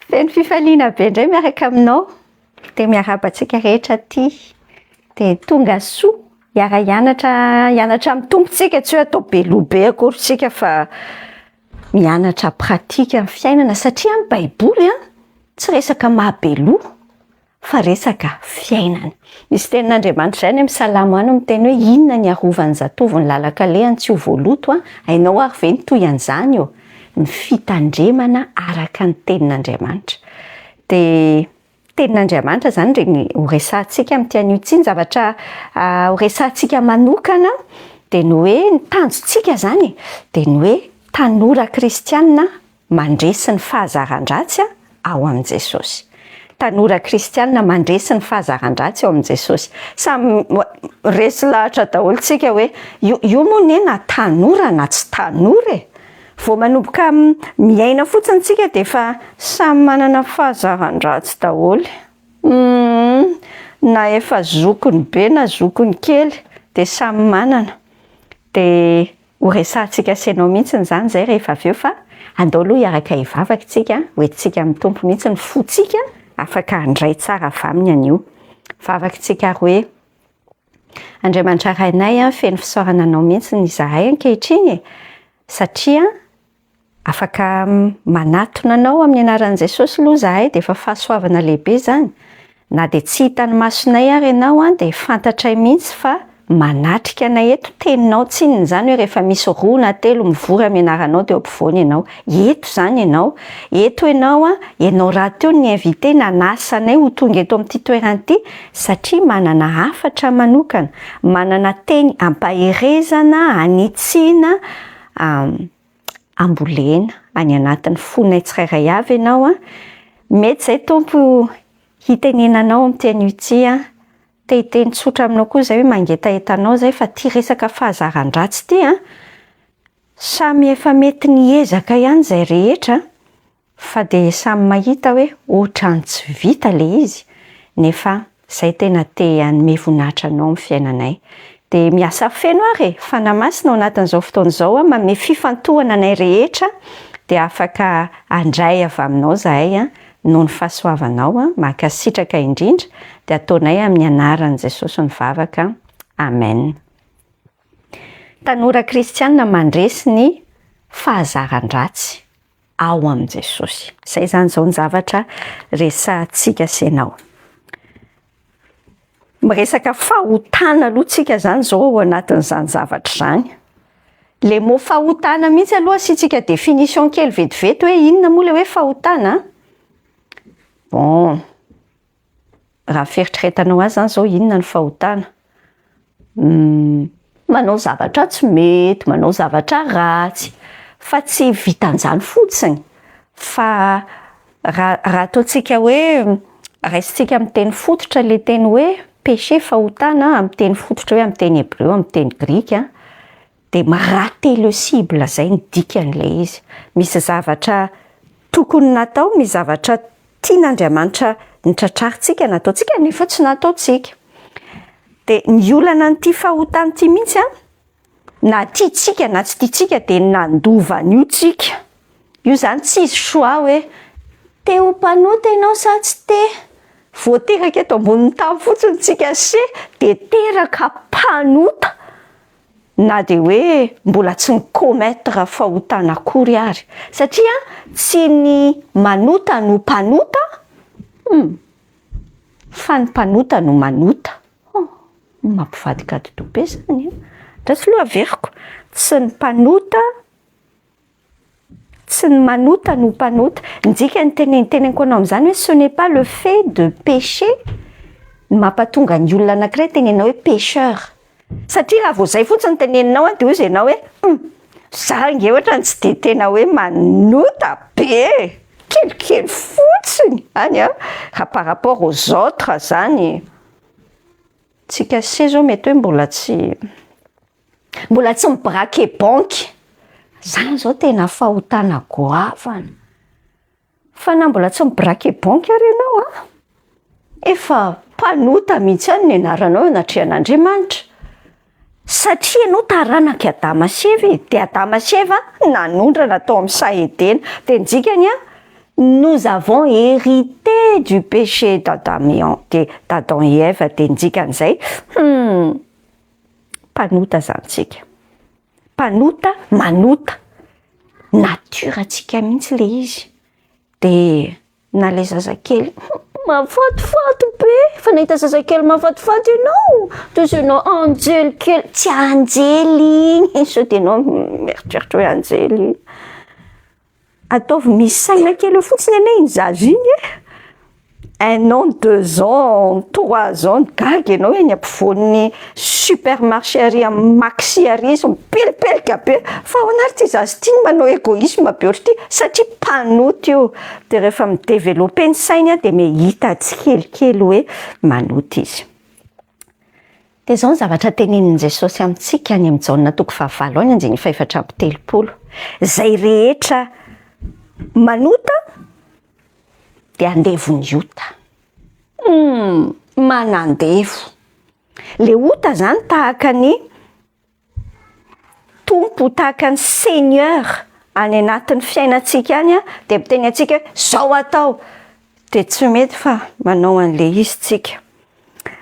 Feno fifaliana be indray miaraka aminao. Dia miarahaba antsika rehetra aty. Dia tonga soa hiara-hianatra hianatra amin'ny Tompo tsika, tsy hoe atao be loha be akory tsika fa mianatra pratique amin'ny fiainana satria ny baiboly an tsy resaka maha be loha fa resaka fiainana. Misy tenin'Andriamanitra izay any amin'ny Salamo any miteny hoe inona ny arovan'ny zatovo ny lalan-kalehany tsy ho voaloto an, hainao ary ve ny toy an'izany ô? Ny fitandremana araka ny tenin'Andriamanitra. Dia tenin'Andriamanitra izany ireny ho resahantsika amin'ity anio ity, ny zavatra ho resahantsika manokana dia ny hoe ny tanjontsika izany e, dia ny hoe tanora kristiana Mandresy ny fahazaran-dratsy ao amin'i Jesosy. Tanora kristiana mandresy ny fahazaran-dratsy ao amin'i Jesosy. Samy resy lahatra daholo tsika hoe io io moa ne na tanora na tsy tanora e. Vao manomboka miaina fotsiny tsika dia efa samy manana fahazaran-dratsy daholo. Humm na efa zokiny be na zokiny kely dia samy manana. Dia Ho resahantsika sy ianao mihitsy izany izay rehefa avy eo fa andao aloha hiaraka hivavaka isika, ho entintsika amin'ny Tompo mihitsy ny fontsika afaka handray tsara avy aminy anio. Vavaka isika ary hoe, Andriamanitra Rainay a, feno fisaorana anao mihitsy izahay ankehitriny e, satria Afaka manatona anao amin'ny anaran'i Jesosy aloha izahay dia efa fahasoavana lehibe izany. Na dia tsy hitan'ny masonay ary ianao dia fantatray mihitsy fa manatrika anay eto, teninao tsinona izany hoe rehefa misy roa na telo mivory amin'ny anaranao dia eo ampovoany ianao. Eto izany ianao. Eto ianao, ianao rahateo no ni-inviter nanasa anay ho tonga eto amin'ity toerana ity satria manana hafatra manokana, manana teny ampaherezana, hanitsiana, ambolena any anatin'ny fonay tsirairay avy ianao an, mety izay Tompo hitenenanao amin'ity anio ity an, te hiteny tsotra aminao koa izay hoe mangetaheta anao izay fa ity resaka fahazaran-dratsy ity an, samy efa mety niezaka ihany izay rehetra Fa dia samy mahita hoe ohatran'ny tsy vita le izy nefa zay tena te hanome voninahitra anao amin'ny fiainanay. Dia miasa feno ary e! Fanahy Masina ao anatin'izao fotoana izao an, manome fifantohana anay rehetra dia afaka handray avy aminao zahay an, noho ny fahasoavanao an, mankasitraka indrindra, dia ataonay amin'ny anaran'i Jesosy ny vavaka, Amen. Tanora kristiana mandresy ny fahazaran-dratsy. ao amin'i Jesosy. Izay izany izao ny zavatra resahantsika sy ianao. Miresaka fahotana aloha tsika izany izao ao anatin'izany zavatra izany. Le mot fahotana mihitsy aloha asiantsika définition kely vetivety hoe inona moa le hoe fahotana? Bon. Raha ny fieritreretanao azy zany zao inona ny fahotana? Manao zavatra tsy mety, manao zavatra ratsy, fa tsy vitan'izany fotsiny fa raha raha ataontsika hoe raisintsika amin'ny teny fototra le teny hoe péché fahotana amin'ny teny fototra hoe amin'ny teny hebreo, amin'ny teny grika dia mi-rater le cible zay ny dikan'ilay izy. Misy zavatra tokony natao, misy zavatra tian'Andriamanitra nitratrarintsika nataontsika nefa tsy nataontsika. Dia ny olana an'ity fahotana ity mihitsy an, na tiantsika na tsy tiantsika dia nandova an'io tsika. Io izany tsisy choix hoe te ho mpanota ianao sa tsy te. Vao teraka eto ambonin'ny tany fotsiny tsika se dia teraka mpanota. Na dia hoe mbola tsy ni-commettre fahotana akory ary. Satria tsy ny manota no mpanota, hum, fa ny mpanota no manota. Hum, mampivadika atidoha be zany an! Andraso aloha averiko, tsy ny mpanota Tsy ny manota no mpanota. Ny dikany tene- teneniko anao amin'izany hoe ce n'est pas le fait de pécher no mampatonga ny olona anankiray tenenao hoe pécheur. Satria raha vao izay fotsiny no teneninao an, dia hoy izy ianao hoe hum, za ange ohatrany tsy dia tena hoe manota be e, kelikely fotsiny any an, raha par rapport aux autres zany, tsika se zao mety hoe mbola tsy. Mbola tsy mi-braquer banky. Zany zao tena fahotana goavana. Fa na mbola tsy mi-braquer banky ary ianao an, efa mpanota mihitsy ihany ny anaranao eo anatrehan'Andriamanitra. Satria ianao taranak'i Adama sy Eva e, dia Adama sy Eva nanondrana tao amin'ny saha Edena. Dia ny dikany an, Nous avons hérité du péché d'Adam et d'Adam et Ève, de ny dikan'izay, mpanota zany tsika, mpanota manota, nature antsika mihitsy le izy. De na le zazakely mahafatifaty be, fa nahita zazakely mahafatifaty ianao, toy izay ianao anjely kely, tsy anjely iny, sao de ianao mieritreritra hoe anjely iny. Ataovy misy saina kely eo fotsiny anie iny zaza iny e. Un an, 2 ans, 3 ans, gaga ianao eny ampovoan'ny supermarché ary amin'ny Maxi ary izy mipelipelika be, fa ahoana ary ty zaza ity no manao égoïsme be ohatry ty? Satria mpanota io. De rehefa midéveloppe ny sainy a, de mahita tsikelikely hoe manota izy. De zao ny zavatra tenenin'i Jesosy amintsika any amin'ny Jaona toko 8 any andininy faha-34: zay rehetra manota de andevon'ny ota. Manandevo le ota zany, tahaka ny tompo, tahaka ny seigneur any anatin'ny fiainantsika any a, de miteny antsika hoe zao atao, de tsy mety fa manao an'le izy tsika.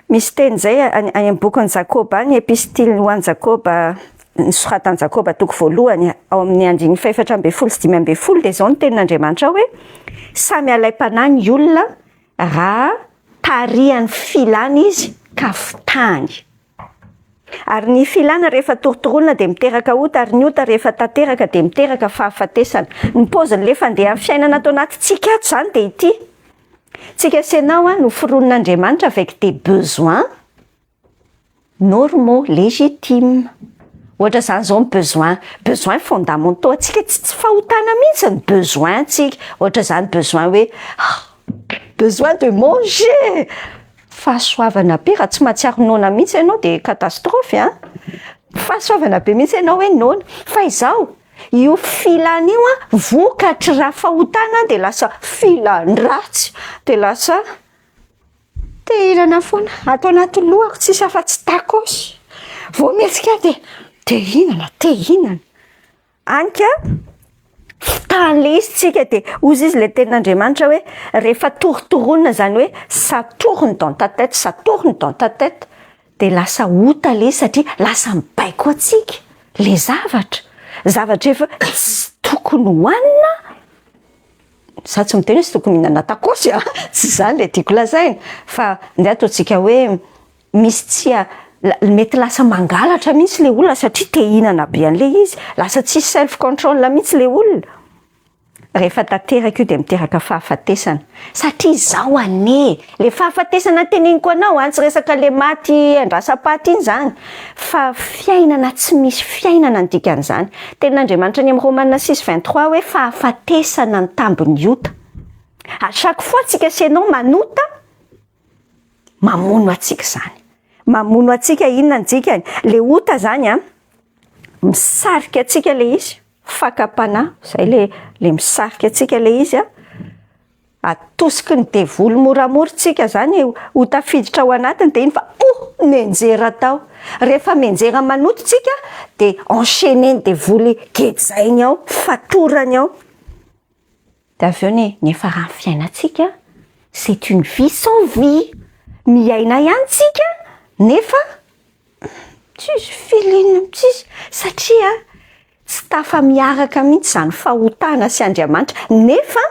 Misy teny zay any amin'ny bokin'i Jakoba any, epistily ho an'i Jakoba, ny soratan'i Jakoba toko 1 ao amin'ny andininy faha-14 sy 15, de zao ny tenin'Andriamanitra hoe: samy alaim-panahy ny olona raha tarihan'ny filana izy ka fitahany, ary ny filana rehefa torotoroana de miteraka ota, ary ny ota rehefa tanteraka de miteraka fahafatesana. Ny paozin'le fandeha amin'ny fiainana atao anatintsika ato zany de ity: tsika sy ianao a no foronin'Andriamanitra avec des besoins normaux, légitimes. Ohatra zany zao ny besoin fondamentaux atsika, tsy fahotana mihitsy ny besoin tsika. Ohatra zany besoin hoe besoin de manger, fahasoavana be. Raha tsy mahatsiaro noana mihitsy ianao de catastrophe a. Fahasoavana be mihitsy ianao hoe noana. Fa izao io filana io a, vokatry raha fahotana, de lasa filan-dratsy, de lasa te hihinana foana. Atao anaty lohako tsisy afa-tsy tacos, vao mihetsika de te hihinana, te hihinana anika fitahan'le izy tsika. De ozy izy le tenin'Andriamanitra hoe rehefa torotoroana zany, hoe ça tourne dans ta tête, ça tourne dans ta tête, de lasa ota le izy, satria lasa mibaiko atsika le zavatra efa tsy tokony hohanina. Za tsy miteny hoe tsy tokony mihinana tacos a, tsy zany le tiako lazaina, fa ndeha ataontsika hoe misy tsia mety lasa mangalatra mihitsy le olona satria te hihinana be an'le izy, lasa tsisy self control mihitsy le olona. Rehefa tanteraka io de miteraka fahafatesana, satria zao ane le fahafatesana teneniko anao any, tsy resaka le maty andrasapaty iny zany, fa fiainana tsy misy fiainana ny dikan'izany. Tenin'Andriamanitra ny amin'ny Romana 6:23 hoe fahafatesana ny tambiny ota. À chaque fois tsika sy anao manota, mamono atsika zany, mamono atsika. Inona ny dikany le ota zany a? Misarika atsika le izy, fakam-panahy zay le misarika atsika le izy a, atosiky ny devoly moramora tsika zany ho tafiditra ao anatiny, de iny fa oh mianjera tao. Rehefa mianjera manoto tsika, de enchaîné ny devoly, gejainy ao, fatorany ao, de avy eo ny efa raha ny fiainantsika, c'est une vie sans vie. Miaina ihany tsika nefa tsisy feeling, tsisy, satria tsy tafa miaraka mihitsy zany fahotana sy Andriamanitra. Nefa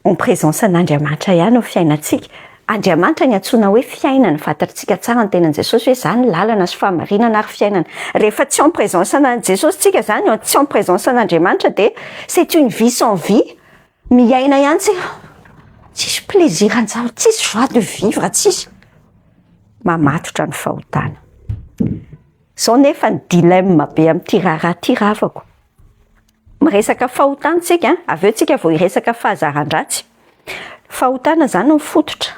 en présence an'Andriamanitra ihany ao fiainantsika. Andriamanitra ny antsoina hoe fiainana, fantatritsika tsara ny tenan'i Jesosy hoe zany lalana sy fahamarinana ary fiainana. Rehefa tsy en présence ana Jesosy tsika zany, tsy en présence an'Andriamanitra, de c'est une vie sans vie. Miaina ihany tsika, tsisy plaisir anjaro, tsisy joie de vivre, tsisy. Mamatotra ny fahotana zao. Nefa ny dilemme be amin'ity raharaha ty, ravako miresaka fahotana tsika, avy eo tsika vao hiresaka fahazaran-dratsy. Fahotana zany mifototra,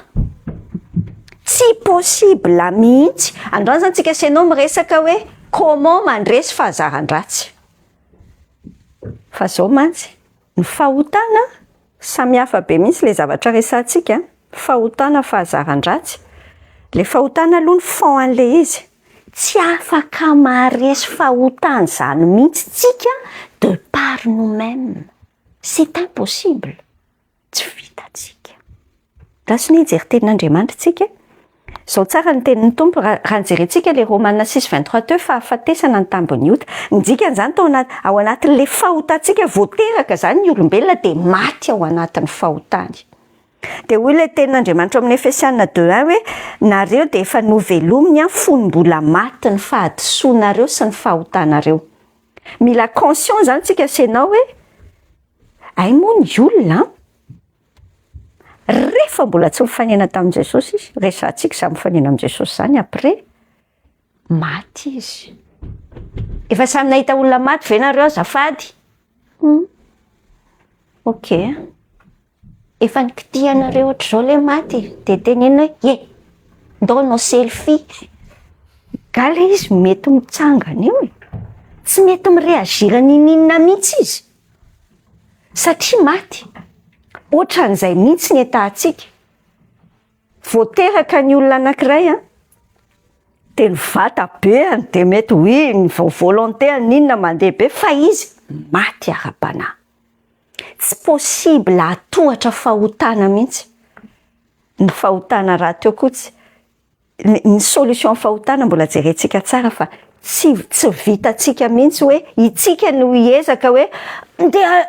tsy possible mihitsy. Androany zany tsika sy anao miresaka hoe comment mandresy fahazaran-dratsy. Fa zao mantsy ny fahotana, samihafa be mihitsy le zavatra resantsika, fahotana, fahazaran-dratsy. Le fahotana aloha, ny fond an'le izy, tsy afaka maharesy fahotana zany mihitsy tsika de par nous-mêmes, c'est impossible. Andraso anie hijery tenin'Andriamanitra tsika e. Zao tsara ny tenin'ny Tompo raha raha jerentsika le Romana 6:23 teo, fahafatesana ny tambin'ny ota. Ny dikan'izany tao anaty ao anatin'le fahotantsika voateraka zany ny olombelona dia maty ao anatin'ny fahotany. Dia hoy ilay tenin'Andriamanitra ao amin'ny Efesiana 2:1 hoe nareo dia efa novelominy an fony mbola maty ny fahadisoanareo sy ny fahotanareo. Mila conscient zany tsika sy ianao hoe ay moa ny olona an rehefa mbola tsy mifanena tamin'i Jesosy izy, resahantsika izany mifanena amin'i Jesosy izany après, maty izy. Efa samy nahita olona maty ve nareo azafady? Hum. Ok. Efa nikitihanareo ohatr'izao le maty de tenenina hoe ye, ndao hanao selfie. Gala izy mety mitsangana eo e. Tsy mety mi-réagir n'ininona mihitsy izy. Satria maty. Ohatran'izay mihitsy ny etahantsika. Vao teraka ny olona anankiray an, de ny vata beany de mety oui ny volonté n'inona mandeha be fa izy maty ara-panahy. Tsy possible hatohatra fahotana mihitsy. Ny fahotana rahateo koa tsy ny solution fahotana mbola jerentsika tsara fa tsy tsy vitantsika mihitsy hoe itsika no hiezaka hoe ndeha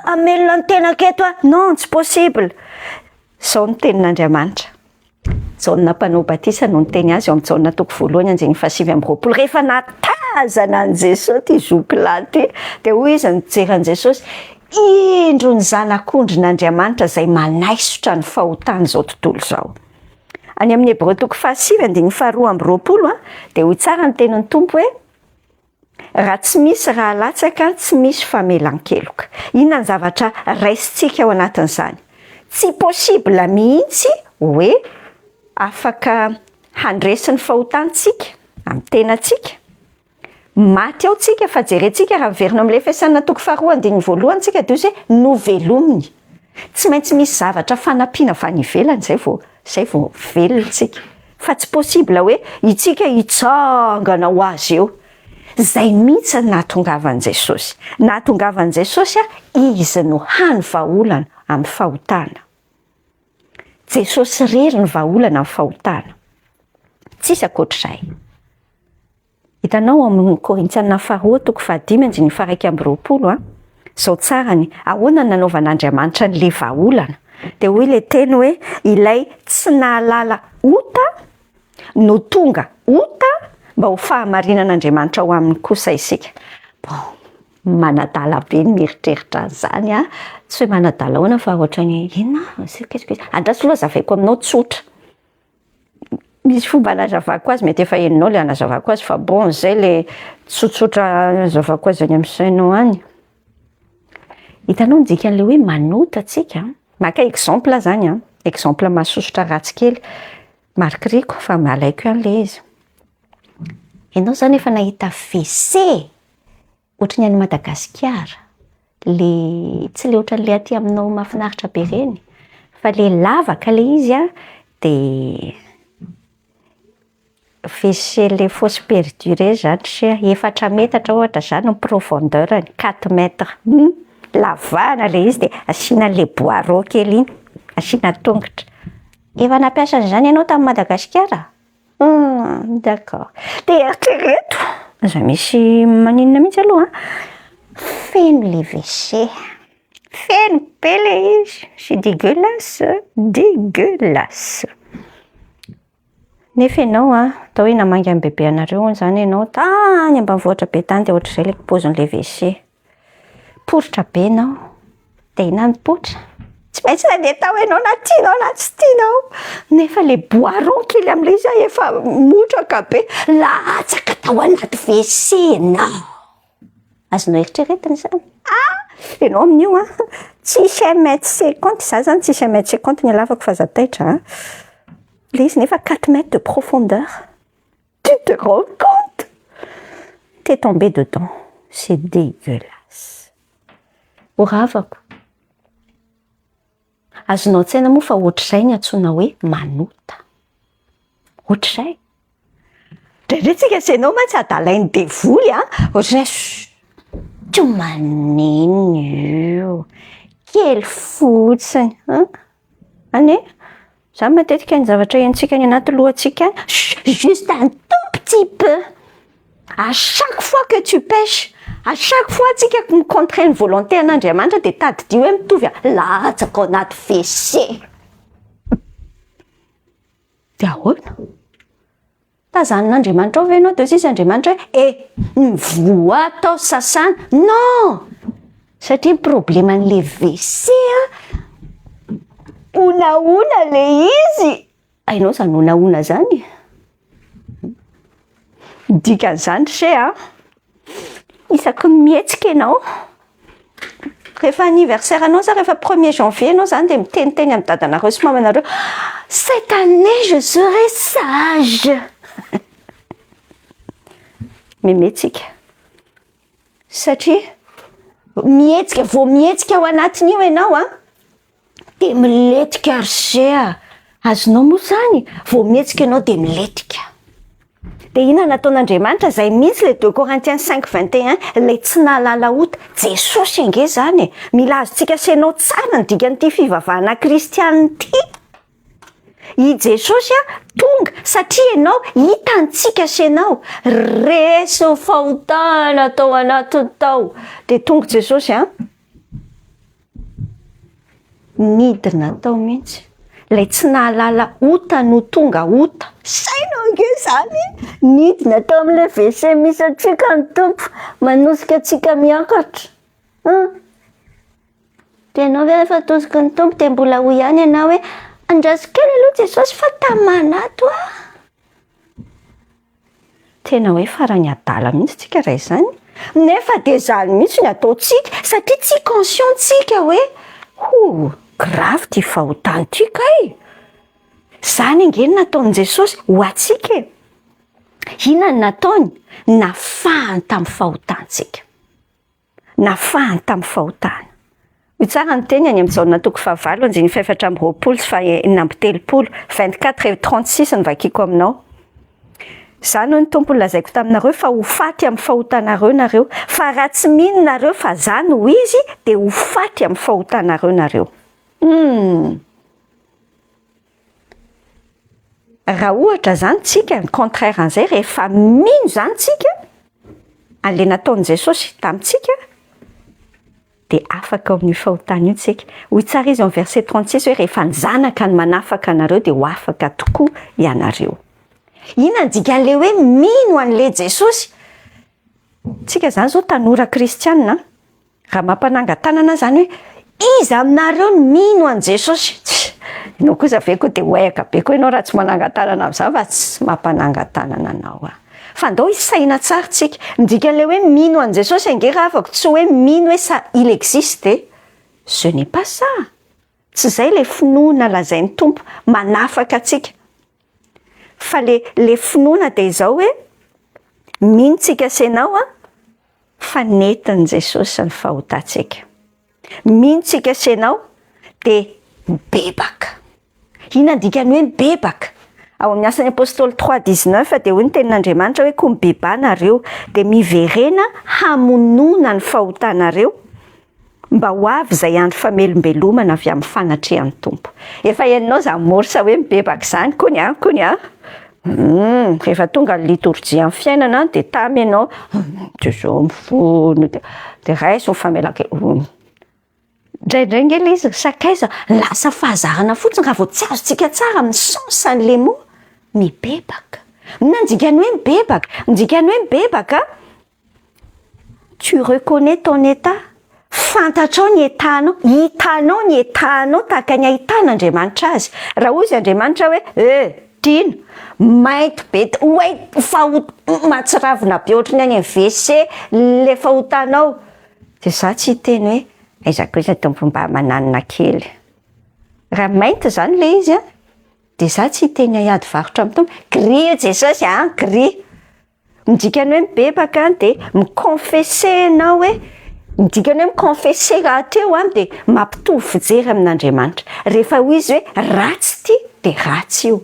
hamelona ny tenako eto aho. Non, tsy possible. Zao ny tenin'Andriamanitra. Jaona mpanao batisa no niteny azy ao amin'ny Jaona toko voalohany andininy faha-29. Rehefa nahatazana an'i Jesosy ity zokilahy ity, dia hoy izy nijery an'i Jesosy, indro ny zanak'ondrin'Andriamanitra izay manaisotra ny fahotan'izao tontolo izao. Any amin'ny Hebreo toko faha-9 andininy faha-22 dia hoy tsara ny tenin'ny Tompo hoe raha tsy misy raha latsaka tsy misy famelan-keloka. Inona ny zavatra raisintsika ao anatin'izany? Tsy possible mihitsy hoe afaka handresy ny fahotantsika amin'ny tenantsika. Maty ao tsika fa jerentsika raha miverina amin'ilay Efesiana toko faharoa andininy voalohany tsika dia hoe novelominy. Tsy maintsy misy zavatra fanampiana avy any ivelany izay vao izay vao velona tsika. Fa tsy possible hoe itsika hitsangana ho azy eo. Izay mihitsy ny nahatongavan'i Jesosy. Nahatongavan'i Jesosy izy no hany vahaolana amin'ny fahotana. Jesosy irery ny vahaolana amin'ny fahotana. Tsisy ankoatr'izay. Hitanao ao amin'ny Korintiana faharoa toko fahadimy andininy faha-21 a, izao tsara ny ahoana no nanaovan'Andriamanitra an'ilay vahaolana. Dia hoy ilay teny hoe ilay tsy nahalala ota no tonga ota mba ho fahamarinan'Andriamanitra ao aminy kosa isika. Bon, manadala be ny mieritreritra an'izany a, tsy hoe manadala ahoana fa ohatran'ny inona, qu'est-ce que, andraso aloha hazavaiko aminao tsotra. Misy fomba anazavako azy, mety efa henonao le anazavako azy fa bon zay le tsotsotra anazavako azy any amin'ny sainao any. Hitanao ny dikan'le hoe manota tsika, maka exemple zany an, exemple mahasosotra ratsy kely, marikiriko fa alaiko ihany le izy. Ianao zany efa nahita WC ohatry ny any Madagasikara, le tsy le ohatran'le aty aminao mahafinaritra be reny fa le lavaka le izy a de WC le fosse perdue reny zany se 4 metatra ohatra zany ny profondeur-ny, 4 mètres, lavahana le izy de asiana an'le bois rond kely iny, asiana tongotra. Efa nampiasa an'izany ianao tany Madagasikara? D'accord. De eritrereto, aza misy maninona mihitsy aloha an, feno le WC, feno be le izy, c'est dégueulasse, dégueulasse. Nefa ianao a, atao hoe namangy an'i bebe anareo hono zany ianao tany ambanivohitra be tany de ohatr'izay le paozin'le WC. Poritra be ianao, de inona nipoitra? Tsy maintsy nandeha tao ianao na tianao na tsy tianao. Nefa le bois rond kely amin'ilay izy a efa motraka be, latsaka tao anaty WC ianao. Azonao eritreretina izany? Ah! Ianao amin'io a, tsisy 1 mètre 50, za zany tsisy 1 mètre 50 ny halavako fa aza taitra a. Le izy nefa 4 mètres de profondeur. Tu te rends compte? T'es tombé dedans. C'est dégueulasse. Ho ravako. Azonao an-tsaina moa fa ohatr'izay ny antsoina hoe manota. Ohatr'izay. Indraindray tsika sy ianao mantsy adalain'ny devoly a, ohatr'izay chut, tsy maninona io, kely fotsiny, an, any e. Zany matetika ny zavatra henontsika any anaty lohantsika any, juste un tout petit peu, à chaque fois que tu pèches, à chaque fois tsika mi-contrer ny volonté an'Andriamanitra dia tadidio hoe mitovy a, latsaka ao anaty WC. Dia ahoana? Tazanin'Andriamanitra ao ve ianao dia hoy sisa Andriamanitra hoe eh, ny voa atao sasana, non! Satria ny probleman'le WC a, honahona le izy, hainao zany honahona zany? Ny dikan'izany ry se a, isaky ny mihetsika ianao, rehefa anniversaire anao za rehefa premier janvier ianao zany dia miteniteny amin'ny dadanareo sy mamanareo, cette année je serai sage, mihetsika satria mihetsika vao mihetsika ao anatin'io ianao a, de milentika ry se a, azonao moa zany? Vao mihetsika ianao de milentika. De inona nataon'Andriamanitra? Zay mihitsy le 2 Corinthiens 5 21, le tsy nahalala ota, Jesosy ange zany e, mila azontsika sainao tsara ny dikan'ity fivavahana kristianina ity. I Jesosy a tonga satria ianao hitantsika sy ianao resy ny fahotana tao anatiny tao, de tonga Jesosy a nidina tao mihitsy, lay tsy nahalala ota no tonga ota, saino ange zany, nidina tao amin'ilay WC misy antsika ny Tompo, manosika antsika miakatra. De ianao ve rehefa atosiky ny Tompo de mbola hoy ihany ianao hoe andraso kely aloha Jesosy fa tamana ato aho. Tena hoe farany adala mihitsy tsika raha izany, nefa de zany mihitsy ny ataontsika satria tsy conscient tsika hoe ho grave ty fahotana ty kay. Zany ange no nataon'i Jesosy ho antsika e. Inona no nataony? Nafahany tamin'ny fahotantsika. Nafahany tamin'ny fahotana. Hoy tsara ny teny any amin'ny Jaona toko fahavalo andininy faha-24 sy faha-36, 24 et 36 no vakiko aminao. Izany hoy ny Tompo nolazaiko taminareo fa ho faty amin'ny fahotanareo nareo, fa raha tsy mino nareo fa za no izy dia ho faty amin'ny fahotanareo nareo. Raha ohatra zany tsika, ny contraire an'izay, rehefa mino zany tsika an'le nataon'i Jesosy tamintsika, dia afaka ao amin'io fahotana io tsika. Hoy tsara izy ao amin'ny verset 36 hoe rehefa ny zanaka no manafaka anareo dia ho afaka tokoa ianareo. Inona ny dikan'le hoe mino an'le Jesosy? Tsika zany zao tanora kristianina, raha mampananga-tanana zany hoe iza aminareo no mino an'i Jesosy? Ianao kosa ve koa dia hoehaka be koa ianao raha tsy mananga-tanana amin'izany fa tsy mampananga-tanana anao aho. Fa ndao hisaina tsara tsika. Ny dikan'ilay hoe mino an'i Jesosy ange rahavako tsy hoe mino hoe ça il existe e. Ce n'est pas ça. Tsy izay ilay finoana lazain'ny Tompo manafaka antsika. Fa le le finoana dia izao hoe mino tsika sy ianao a fa nentin'i Jesosy ny fahotantsika. Mino tsika sy ianao dia mibebaka. Inona ny dikan'ny hoe mibebaka? Ao amin'ny Asan'ny Apostoly 3 19 dia hoy ny tenin'Andriamanitra hoe koa mibebaha nareo dia miverena hamonoana ny fahotanareo mba ho avy izay andro famelombelomana avy amin'ny fanatrehan'ny Tompo. Efa henonao izany morsa hoe mibebaka izany kony a, kony a. Rehefa tonga ny litorjia amin'ny fiainana dia tamy ianao, Jesosy mifono dia raiso ny famelan-keloka. Indraindray nge le izy ry sakaiza lasa fahazarana fotsiny raha vao tsy azontsika tsara amin'ny sens an'le mot mibebaka. Inona ny dikan'ny hoe mibebaka? Ny dikan'ny hoe mibebaka, tu reconnais ton état, fantatrao ny état-nao, hitanao ny état-nao tahaka ny ahitan'Andriamanitra azy. Raha hoy izy Andriamanitra hoe eh tiana, mainty be, oay fahot- mahatsiravina be ohatry ny any amin'ny WC le fahotanao, dia za tsy hiteny hoe aiza koa iza Tompo mba mananona kely. Raha mainty zany le izy a, dia za tsy hiteny hiady varotra amin'ny Tompo, gris io Jesosy a, gris. Ny dikan'ny hoe mibebaka dia mi-confesser ianao hoe, ny dikan'ny hoe mi-confesser rahateo a dia mampitovy fijery amin'Andriamanitra. Rehefa hoy izy hoe ratsy ity dia ratsy io.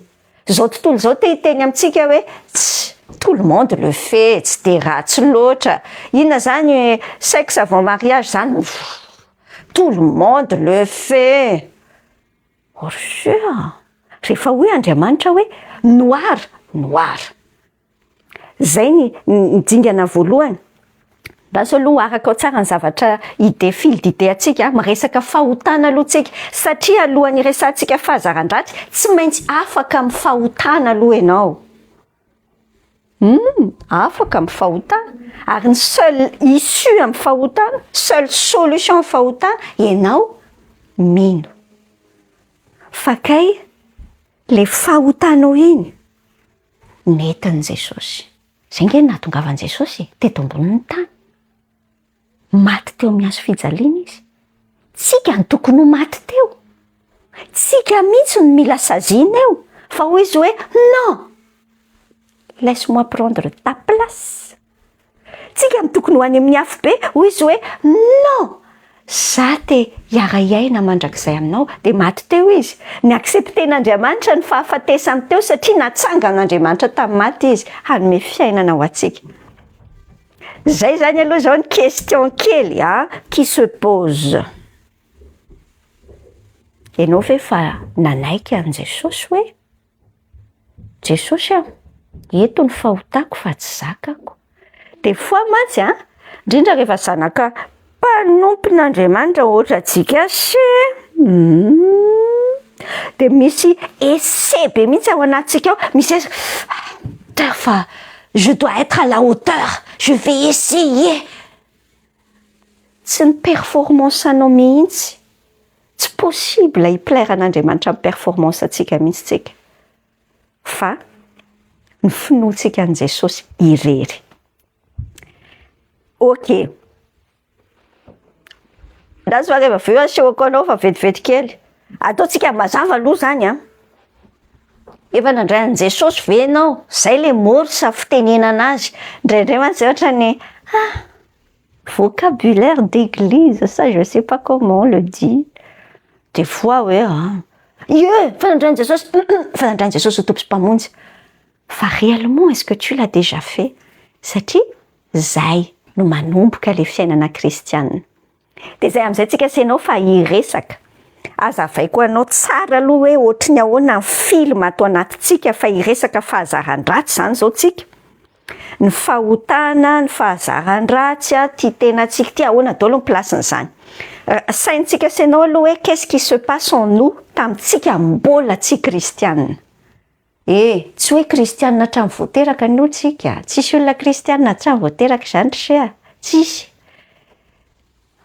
Izao tontolo izao te hiteny amintsika hoe tsy tout le monde le fait, tsy dia ratsy loatra. Inona zany sexe avant mariage zany? Tout le monde le fait. Or sûr. Rehefa hoy Andriamanitra hoe noir, noir. Zay ny ny dingana voalohany. Andraso aloha araka ao tsara ny zavatra idée fil d'idée antsika, miresaka fahotana aloha tsika, satria alohan'ny hiresahantsika fahazaran-dratsy, tsy maintsy afaka amin'ny fahotana aloha ianao. Hum, afaka amin'ny fahotana, ary ny seule issue amin'ny fahotana, seule solution amin'ny fahotana, ianao mino. Fa kay le fahotanao iny nentin'i Jesosy. Zay nge no nahatongavan'i Jesosy e, teto ambonin'ny tany. Maty teo amin'ny hazo fijaliana izy. Tsika no tokony ho maty teo. Tsika mihitsy no mila saziana eo. Fa hoy izy hoe non, laisse-moi prendre ta place. Tsika no tokony ho any amin'ny afobe, hoy izy hoe non, za te hiara-hiaina mandrakizay aminao, dia maty teo izy. Ni-accepter-n'Andriamanitra ny fahafatesany teo satria natsangan'Andriamanitra tamin'ny maty izy hanome fiainana ho antsika. Zay zany aloha zao ny question kely a qui se pose. Ianao ve fa nanaiky an'i Jesosy hoe Jesosy a, eto ny fahotako fa tsy zakako. Des fois mantsy a, indrindra rehefa zanaka mpanompon'Andriamanitra ohatra antsika se, de misy essai be mihitsy ao anatintsika ao, misy essa fa je dois être à la hauteur, je vais essayer. Tsy ny performance anao mihitsy, tsy possible hi-plaire an'Andriamanitra amin'ny performance antsika mihitsy tsika, fa ny finoantsika an'i Jesosy irery. Ok. Andraso fa rehefa avy eo asehoko anao fa vetivety kely. Ataontsika mazava aloha zany a. Efa nandray an'i Jesosy ve ianao? Zay le morse fitenenana azy. Indraindray mantsy zay ohatran'ny ah vocabulaire d'église, ça je sais pas comment on le dit. Des fois hoe ah ie efa nandray an'i Jesosy, efa nandray an'i Jesosy ho Tompo sy Mpamonjy. Fa réellement est-ce que tu l'as déjà fait? Satria zay no manomboka le fiainana kristianina. De zay am'izay tsika sy ianao fa hiresaka. Azavaiko anao tsara aloha hoe ohatry ny ahoana ny film ato anatintsika fa hiresaka fahazaran-dratsy zany zao tsika. Ny fahotana, ny fahazaran-dratsy a, ty tenantsika ty ahoana daholo ny place-n'izany. Saintsika sy ianao aloha hoe qu'est-ce qui se passe en nous tamintsika mbola tsy kristianina. E, tsy hoe kristianina hatramin'ny vao teraka ny olo tsika, tsisy olona kristianina hatramin'ny vao teraka izany ry se a, tsisy.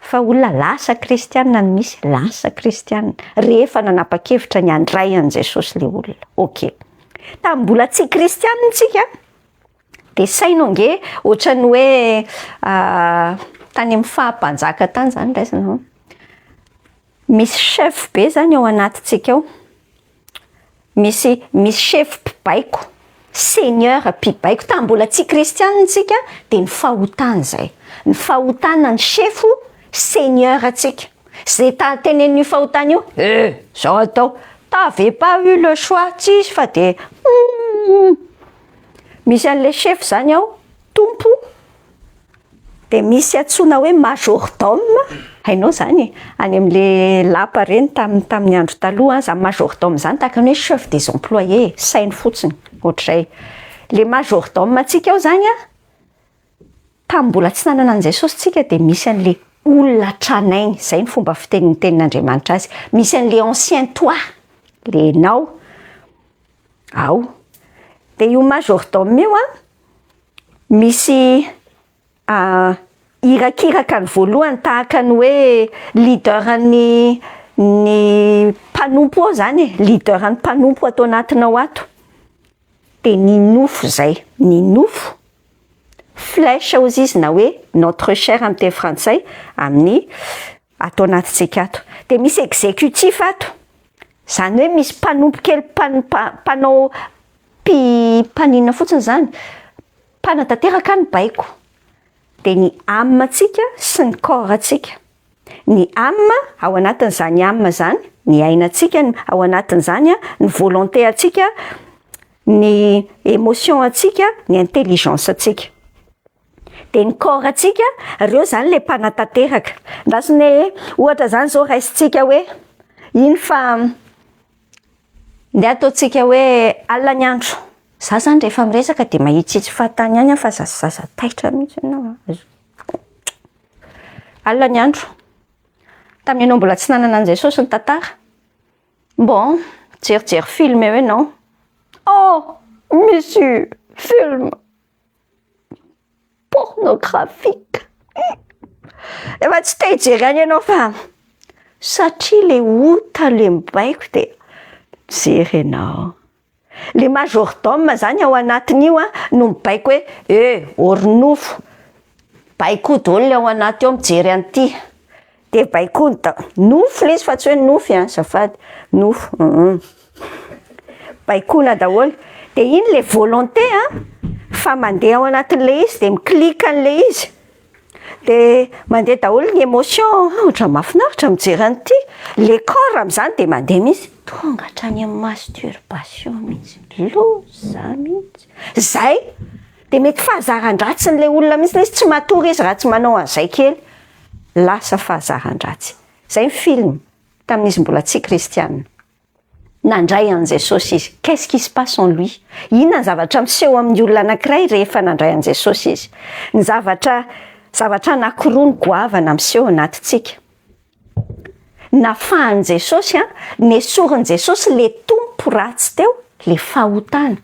Fa olona lasa kristianina no misy, lasa kristianina rehefa nanapa-kevitra ny handray an'i Jesosy le olona. Ok. Tamin'ny mbola tsy kristianina tsika de saino ange ohatran'ny hoe tany amin'ny faha-mpanjaka tany zany raisina. Misy chef be zany ao anatintsika ao. Misy misy chef mpibaiko, seigneur mpibaiko. Tamin'ny mbola tsy kristianina tsika de ny fahotana zay. Ny fahotana ny chef seigneur antsika. Zay ta tenenin'io fahotana io, eh zao atao. T'avais pas eu le choix, tsisy fa de misy an'le chef zany ao, tompo, de misy antsoina hoe majordome, hainao zany any am'le lapa reny tamin'ny andro taloha zany majordome zany tahaka ny hoe chef des employés, sainy fotsiny ohatr'izay. Le majordome antsika ao zany a, tamin'ny mbola tsy nanana an'i Jesosy tsika de misy an'le olona tranainy, zay ny fomba fitenin'ny tenin'Andriamanitra azy. Misy an'le ancien toi, le enao ao. De io majordome io a, misy irakiraka ny voalohany tahaka ny hoe leader ny ny mpanompo ao zany e, leader ny mpanompo ato anatinao ato. De ny nofo zay, ny nofo flèche hozy izy na hoe notre chair amin'ny teny frantsay amin'ny ato anatintsika ato. De misy exécutif ato, zany hoe misy mpanompo kely mpanao mpaninona fotsiny zany, mpanatanteraka ny baiko. De ny âme antsika sy ny corps antsika. Ny âme ao anatin'izany âme zany, ny ainantsika ao anatin'izany a, ny volonté antsika, ny émotion antsika, ny intelligence antsika. De ny corps antsika, reo zany le mpanatanteraka. Andrasony hoe ohatra zany zao raisintsika hoe iny fa Ndeha ataontsika hoe alina ny andro. Za zany rehefa miresaka de mahitsihitsy fahatany ihany aho fa zazazaza taitra mihitsy ianao a. Alina ny andro. Tamin'ny ianao mbola tsy nanana an'i Jesosy ny tantara. Bon, jerijery film eo ianao. Oh, misy film pornographique. Efa tsy te hijery any ianao fa satria le ota le mibaiko de mijery ianao. Le majordome zany ao anatin'io a no mibaiko hoe eh orinofo, baiko daholo le ao anaty ao mijery an'ity. De baikoiny da nofo le izy fa tsy hoe nofy a, azafady, nofo hum baikoina daholo. De iny le volonté a fa mandeha ao anatin'le izy de mi-clique an'le izy. De mandeha daholo ny émotion, ah ohatran'ny mahafinaritra mijery an'ity. Le corps am'zany de mandeha mihitsy, tonga hatrany amin'ny masturbation mihitsy, loza mihitsy. Zay, de mety fahazaran-dratsin'le olona mihitsy le izy, tsy matory izy raha tsy manao an'izay kely. Lasa fahazaran-dratsy. Zay ny film tamin'izy mbola tsy kristianina. Nandray an'i Jesosy izy. Qu'est-ce qui se passe en lui? Inona ny zavatra miseho amin'ny olona anankiray rehefa nandray an'i Jesosy izy? Ny zavatra zavatra anankiroa ny goavana miseho anatintsika. Nafahan'i Jesosy a, nesorin'i Jesosy le tompo ratsy teo, le fahotana.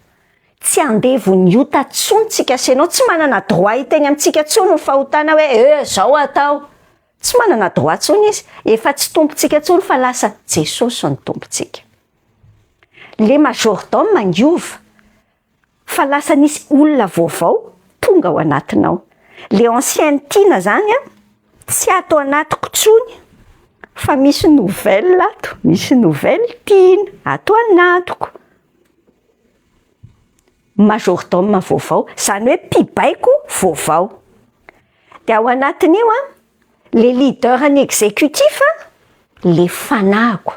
Tsy andevon'ny ota intsony tsika sy ianao, tsy manana droit hiteny amintsika intsony ny fahotana hoe eh zao atao. Tsy manana droit intsony izy, efa tsy tompontsika intsony fa lasa Jesosy ny tompontsika. Le majordome niova fa lasa nisy olona vaovao tonga ao anatinao. Le ancienne tiana zany a tsy ato anatiko intsony fa misy nouvelle ato, misy nouvelle tiana ato anatiko. Majordome vaovao, zany hoe mpibaiko vaovao. De ao anatin'io a, le leader ny exécutif a, le fanahiko.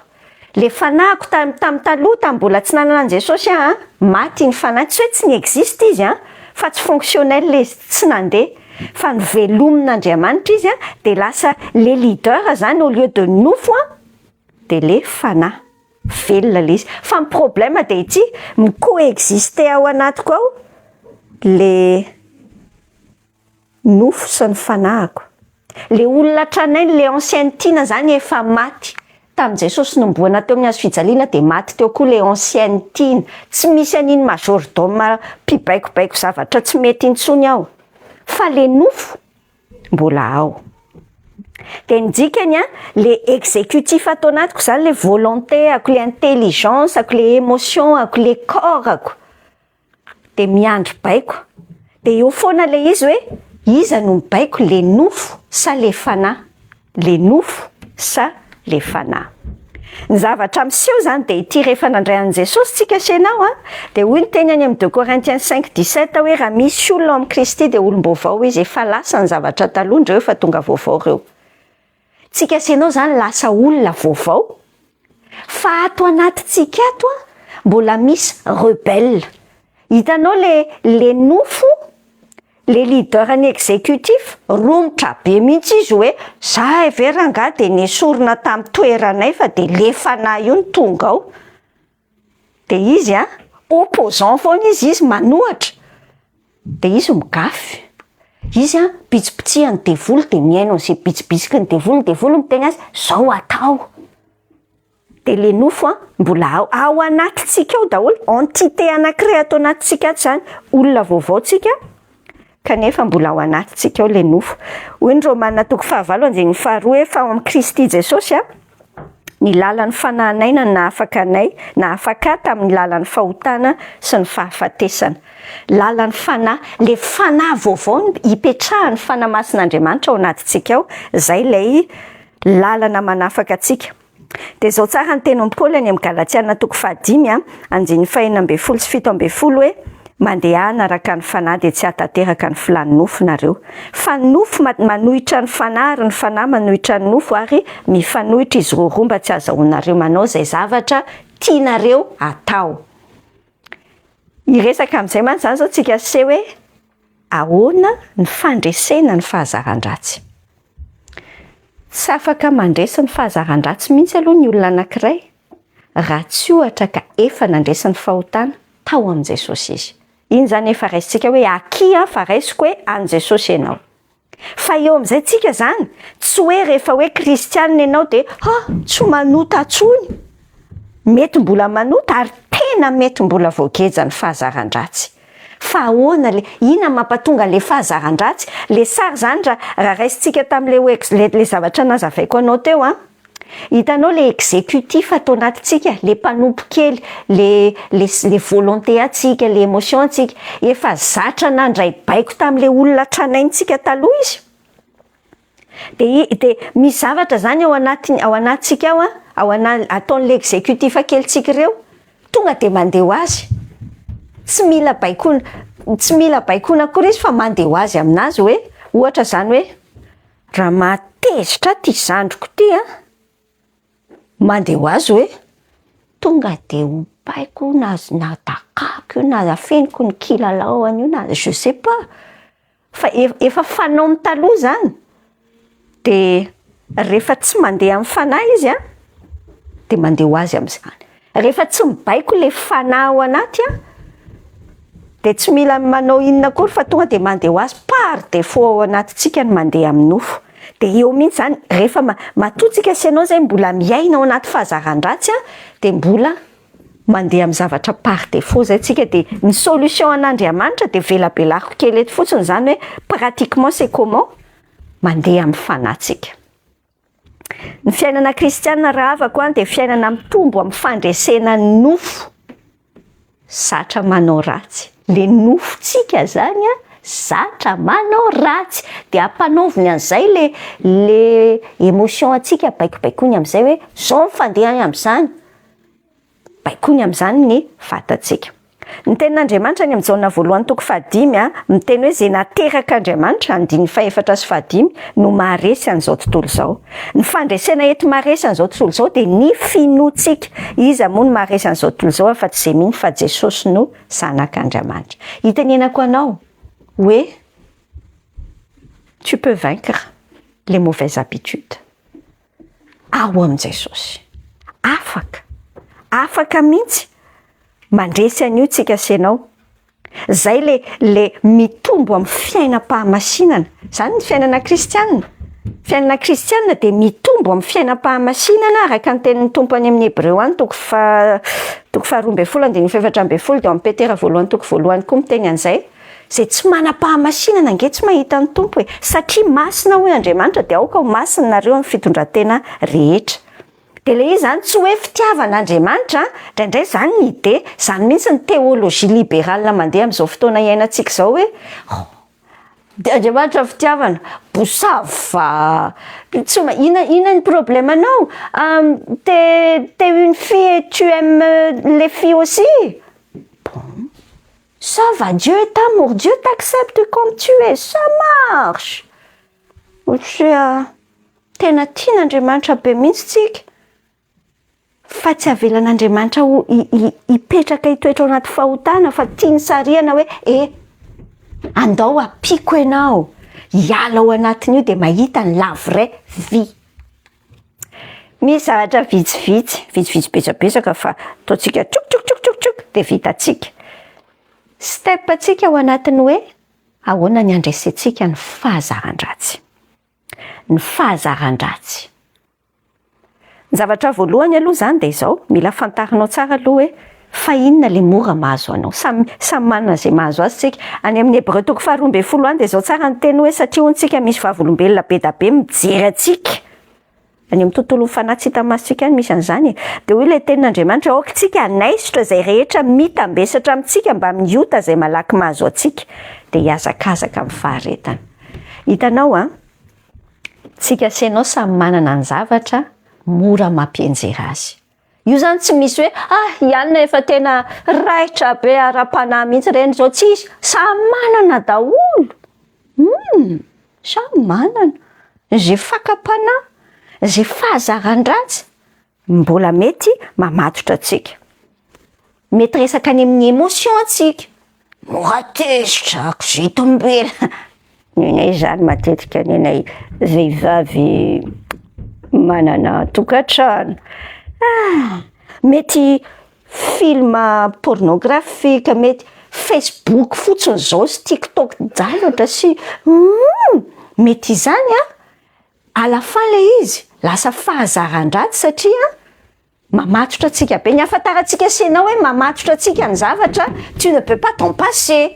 Le fanahiko tam tam taloha tam mbola tsy nanana an'i Jesosy aho a, maty iny fanahy, tsy hoe tsy ni-existe izy a, fa tsy fonctionnel izy, tsy nandeha. Fa novelomin'Andriamanitra izy a, de lasa le leader zany au lieu de nofo a, de le fanahy. Velona le izy. Fa ny problème de ity, mi-coexister ao anatiko ao le nofo sy ny fanahiko. Le olona tranainy, le ancienne tiana zany efa maty. Tamin'i Jesosy nomboana teo amin'ny hazo fijaliana de maty teo koa le ancienne tiana. Tsy misy an'iny majordome mpibaikobaiko zavatra tsy mety intsony ao. Fa le nofo mbola ao. De ny dikany a, le exécutif ato anatiko zany le volonté-ako, le intelligence-ako, le émotion-ako, le corps-ako. De miandry baiko. De eo foana le izy hoe iza no mibaiko, le nofo sa le fanahy? Le nofo sa le fanahy? Ny zavatra miseho zany de ity rehefa nandray an'i Jesosy tsika sy ianao a, de hoy ny teny any amin'ny 2 Corinthiens 5 17 hoe raha misy olona ao amin'i Kristy de olom-baovao izy, efa lasa ny zavatra taloha ndreo efa tonga vaovao reo. Tsika sy ianao zany lasa olona vaovao, fa ato anatintsika ato a mbola misy rebelle. Hitanao le nofo, le leader ny exécutif romotra be mihitsy izy hoe za ve rangahy de nesorina tamin'ny toeranay fa de le fanahy io no tonga ao. De izy a opposant foana izy, izy manohatra. De izy migafy. Izy a bitsibitsihan'ny devoly de mihaino an'izay bitsibitsiky ny devoly, ny devoly miteny azy zao atao. De le nofo a mbola ao, ao anatintsika ao daholo, entité anankiray ato anatintsika ato zany, olona vaovao tsika kanefa mbola ao anatintsika ao le nofo. Hoy ny Romana toko fahavalo andininy faharoa hoe fa ao amin'i Kristy Jesosy a ny lalan'ny fanahin'aina no nahafaka anay, nahafaka ahy tamin'ny lalan'ny fahotana sy ny fahafatesana. Lalan'ny fanahy, le fanahy vaovao no ipetrahan'ny fanahy masin'Andriamanitra ao anatintsika ao, zay lay lalana manafaka antsika. De zao tsara ny tenin'i Paoly any amin'ny Galatiana toko fahadimy a, andininy faha-16 sy 17 hoe mandehana araka ny fanahy de tsy hahatanteraka ny filan'ny nofo nareo. Fa ny nofo manohitra ny fanahy ary ny fanahy manohitra ny nofo ary mifanohitra izy roaroa mba tsy ahazahoanareo manao izay zavatra tianareo atao. Hiresaka amin'izay mantsy zany zao tsika se hoe ahoana ny fandresena ny fahazaran-dratsy. Tsy afaka mandresy ny fahazaran-dratsy mihitsy aloha ny olona anankiray. raha tsy ohatra ka efa nandresy ny fahotana tao amin'i Jesosy izy. Iny izany efa raisintsika hoe akia an, fa raisiko hoe an'i Jesosy ianao. Fa eo amin'izay tsika izany, tsy hoe rehefa hoe kristianina ianao dia ha, tsy manota intsony. Mety mbola manota ary tena mety mbola voagejan'ny fahazaran-dratsy. Fa ahoana le, inona mampatonga an'le fahazaran-dratsy? Le sary izany raha raha raisintsika tamin'le hoe le le zavatra nazavaiko anao teo an, Hitanao le executif ato anatintsika, le mpanompo kely, le le le volonté antsika, le émotion antsika, efa zatra nandray baiko tamin'le olona tranaintsika taloha izy. De de misy zavatra zany ao anatiny ao anatintsika ao an, ao ana- ataon'le executif kelintsika ireo, tonga de mandeha ho azy. Tsy mila baikoana, tsy mila baikoana akory izy fa mandeha ho azy aminazy hoe, ohatra zany hoe Raha mahatezitra ahy ty zandriko ty an, mandeha ho azy hoe tonga de ompaiko io na na dakako io na afeniko ny kilalaoany io na je sais pas, fa ef- efa fanaony taloha zany, de rehefa tsy mandeha amin'ny fanahy izy an, de mandeha ho azy am'zany, rehefa tsy mibaiko le fanahy ao anaty an, de tsy mila manao inona akory fa tonga de mandeha ho azy par défaut ao anatintsika ny mandeha amin'ny nofo. De eo mihitsy zany rehefa ma- matoa tsika sy ianao zay mbola miaina ao anaty fahazaran-dratsy an, de mbola mandeha amin'ny zavatra par défaut zay tsika. De ny solution an'Andriamanitra de velabelariko kely eto fotsiny zany hoe pratiquement c'est comment mandeha amin'ny fanahintsika. Ny fiainana kristianina raha havako an de fiainana mitombo amin'ny fandresena ny nofo zatra manao ratsy. Le nofontsika zany an zatra manao ratsy, de ampanaoviny an'izay le le émotion antsika, baikobaikoiny am'izay hoe zao ny fandehany am'izany, baikoiny am'izany ny vatantsika. Ny tenin'Andriamanitra any amin'ny Jaona voalohany toko fahadimy a miteny hoe zay naterak'Andriamanitra, andininy fahefatra sy fahadimy, no maharesy an'izao tontolo izao. Ny fandresena ety maharesy an'izao tontolo izao de ny finoantsika. Iza moa no maharesy an'izao tontolo izao afa-tsy zay mino fa Jesosy no zanak'Andriamanitra? Hitenenako anao hoe tu peux vaincre les mauvaises habitudes ao amin'i Jesosy. Afaka, afaka mihitsy mandresy an'io tsika sy ianao. Zay le le mitombo amin'ny fiainam-pahamasinana. Zany ny fiainana kristianina. Fiainana kristianina de mitombo amin'ny fiainam-pahamasinana araka ny tenin'ny Tompo any amin'ny Hebreo any toko fa toko faharoa ambin'ny folo andininy faha-14, de ao amin'ny Petera voalohany toko voalohany koa miteny an'izay. Zay tsy manam-pahamasinana ange tsy mahita ny Tompo e, satria masina hoy Andriamanitra, de aoka ho masina nareo amin'ny fitondran-tena rehetra. De le izy zany tsy hoe fitiavan'Andriamanitra, indraindray zany ny idée, zany mihitsy ny théologie libérale mandeha amin'izao fotoana iainantsika izao hoe oh, de Andriamanitra fitiavana, bosava tsy ma ina ina ny problème anao? T'es une fille et tu aimes les filles aussi, bon, ça va, Dieu est amour, Dieu t'accepte comme tu es, ça marche. Ohatra tena tian'Andriamanitra be mihitsy tsika, fa tsy avelan'Andriamanitra ho hipetraka hitoetra ao anaty fahotana, fa tiany sarihana hoe e andao ampiko ianao hiala ao anatin'io de mahita ny la vraie vie. Misy zavatra vitsivitsy vitsivitsy betsabetsaka fa ataontsika tsok tsok tsok tsok tsok de vitatsika step atsika ao anatin'ny hoe ahoana ny andresentsika ny fahazaran-dratsy. Ny fahazaran-dratsy, ny zavatra voalohany aloha zany de izao: mila fantarinao tsara aloha hoe fa inona le mora mahazo anao. Samy samy manana zay mahazo azy tsika. Any amin'ny Hebreo toko faha-12 any de zao tsara ny teny hoe satria hontsika misy vavolombelona be da be mijery atsika any amin'ny tontolo fanahy tsy hita masontsika any misy an'izany e. De hoy le tenin'Andriamanitra: aoka tsika hanaisotra zay rehetra mitambesatra amintsika mba amin'ny ota zay malaky mahazo atsika, de hiazakazaka amin'ny faharetana. Hitanao a, tsika sy ianao samy manana ny zavatra mora mampienjera azy io zany. Tsy misy hoe ah, ianina efa tena raitra be ara-panahy mihitsy reny zao, tsisy, samy manana daholo. Samy manana zay fakam-panahy, zay fahazaran-dratsy mbola mety mamatotra atsika, mety resaka any amin'ny émotion atsika, mora tezitra, kizitombela nenay zany matetika, nenay vehivavy manana tokantrano. Ah, Mety film pornographique, mety Facebook fotsiny zao sy TikTok zavatra sy mety izany a, à la fin le izy lasa fahazaran-dratsy satria mamatotra antsika be. Ny ahafantarantsika sy ianao hoe mamatotra antsika ny zavatra, tu ne peux pas t'en passer.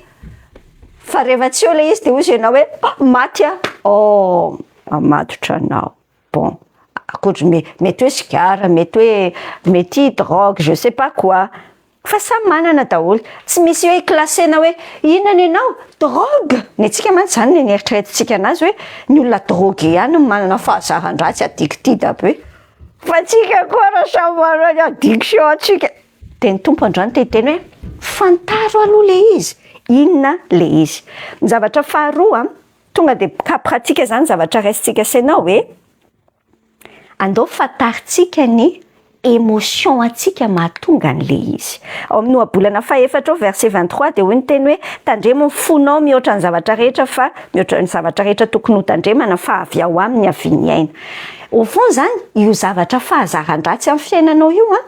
Fa rehefa tsy eo le izy de hozy ianao hoe ah, maty a, oh, mamatotra anao. Bon, ankoatry mety hoe sigara, mety hoe mety drogue, je sais pas quoi. Fa samy manana daholo, tsy misy hoe classena hoe inona ny anao drogue. Ny antsika mantsy zany ny eritreretintsika anazy hoe ny olona drogué ihany no manana fahazaran-dratsy, addicted be. Fa tsika koa raha samy manana addiction antsika. De ny Tompo androany te hiteny hoe fantaro aloha le izy, inona le izy. Ny zavatra faharoa, tonga de cas pratique zany zavatra raisintsika sy ianao hoe andao fantarintsika ny émotion antsika mahatonga an'le izy. Ao amin'ny Ohabolana fahaefatra ao, verset 23, de hoy ny teny hoe tandremo ny fonao mihoatra ny zavatra rehetra, fa mihoatra ny zavatra rehetra tokony ho tandremana, fa avy ao aminy avy aina. Au fond zany io zavatra fahazaran-dratsy amin'ny fiainanao io a,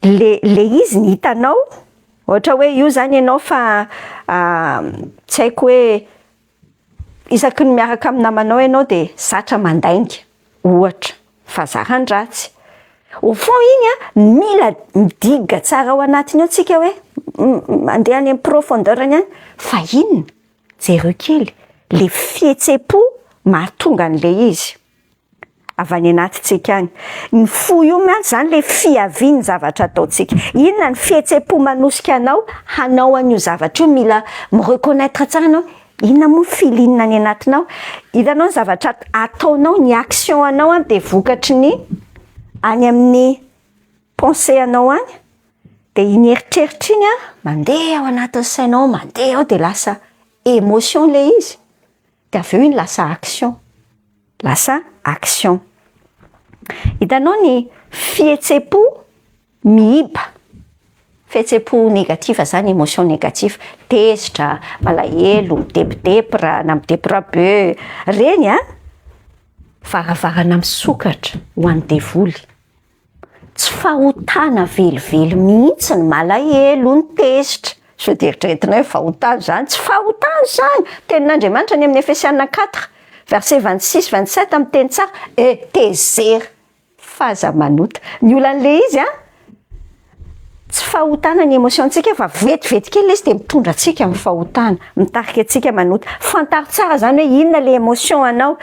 le izy ny hitanao, ohatra hoe io zany ianao fa tsy haiko hoe isaky ny miaraka amin'ny namanao ianao de zatra mandainga, ohatra fahazaran-dratsy. Au fond iny a mila midiga tsara ao anatiny ao tsika hoe mandeha any amin'ny profondeur any any fa inona, jereo kely le fihetsem-po mahatonga an'le izy avy any anatintsika any. Ny fo io mantsy zany le fiaviany zavatra ataontsika. Inona ny fihetsem-po manosika anao hanao an'io zavatra io? Mila mireconnaître tsara anao inona moa feeling any anatinao. Hitanao ny zavatra ataonao, ny action anao a, de vokatry ny any amin'ny pensée anao any, de iny eritreritra iny a mandeha ao anatin'ny sainao, mandeha ao, de lasa émotion le izy, de avy eo iny lasa action, lasa action. Hitanao ny fihetsem-po miiba, fihetsem-po négatif zany, émotion négatif, tezitra, malahelo, midepidepra na midepra be reny a, varavarana misokatra ho an'ny devoly. Tsy fahotana velively mihitsy ny malahelo, ny tezitra. Sao de eritreretina hoe fahotana zany, tsy fahotana zany. Tenin'Andriamanitra ny amin'ny Efesiana 4 verset 26 27 amin'ny teny tsara e tezera fa aza manota. Ny olan'le izy a, tsy fahotana ny émotion ntsika, fa vetivety kely le izy de mitondra antsika amin'ny fahotana, mitarika antsika manota. Fantaro tsara zany hoe inona le émotion anao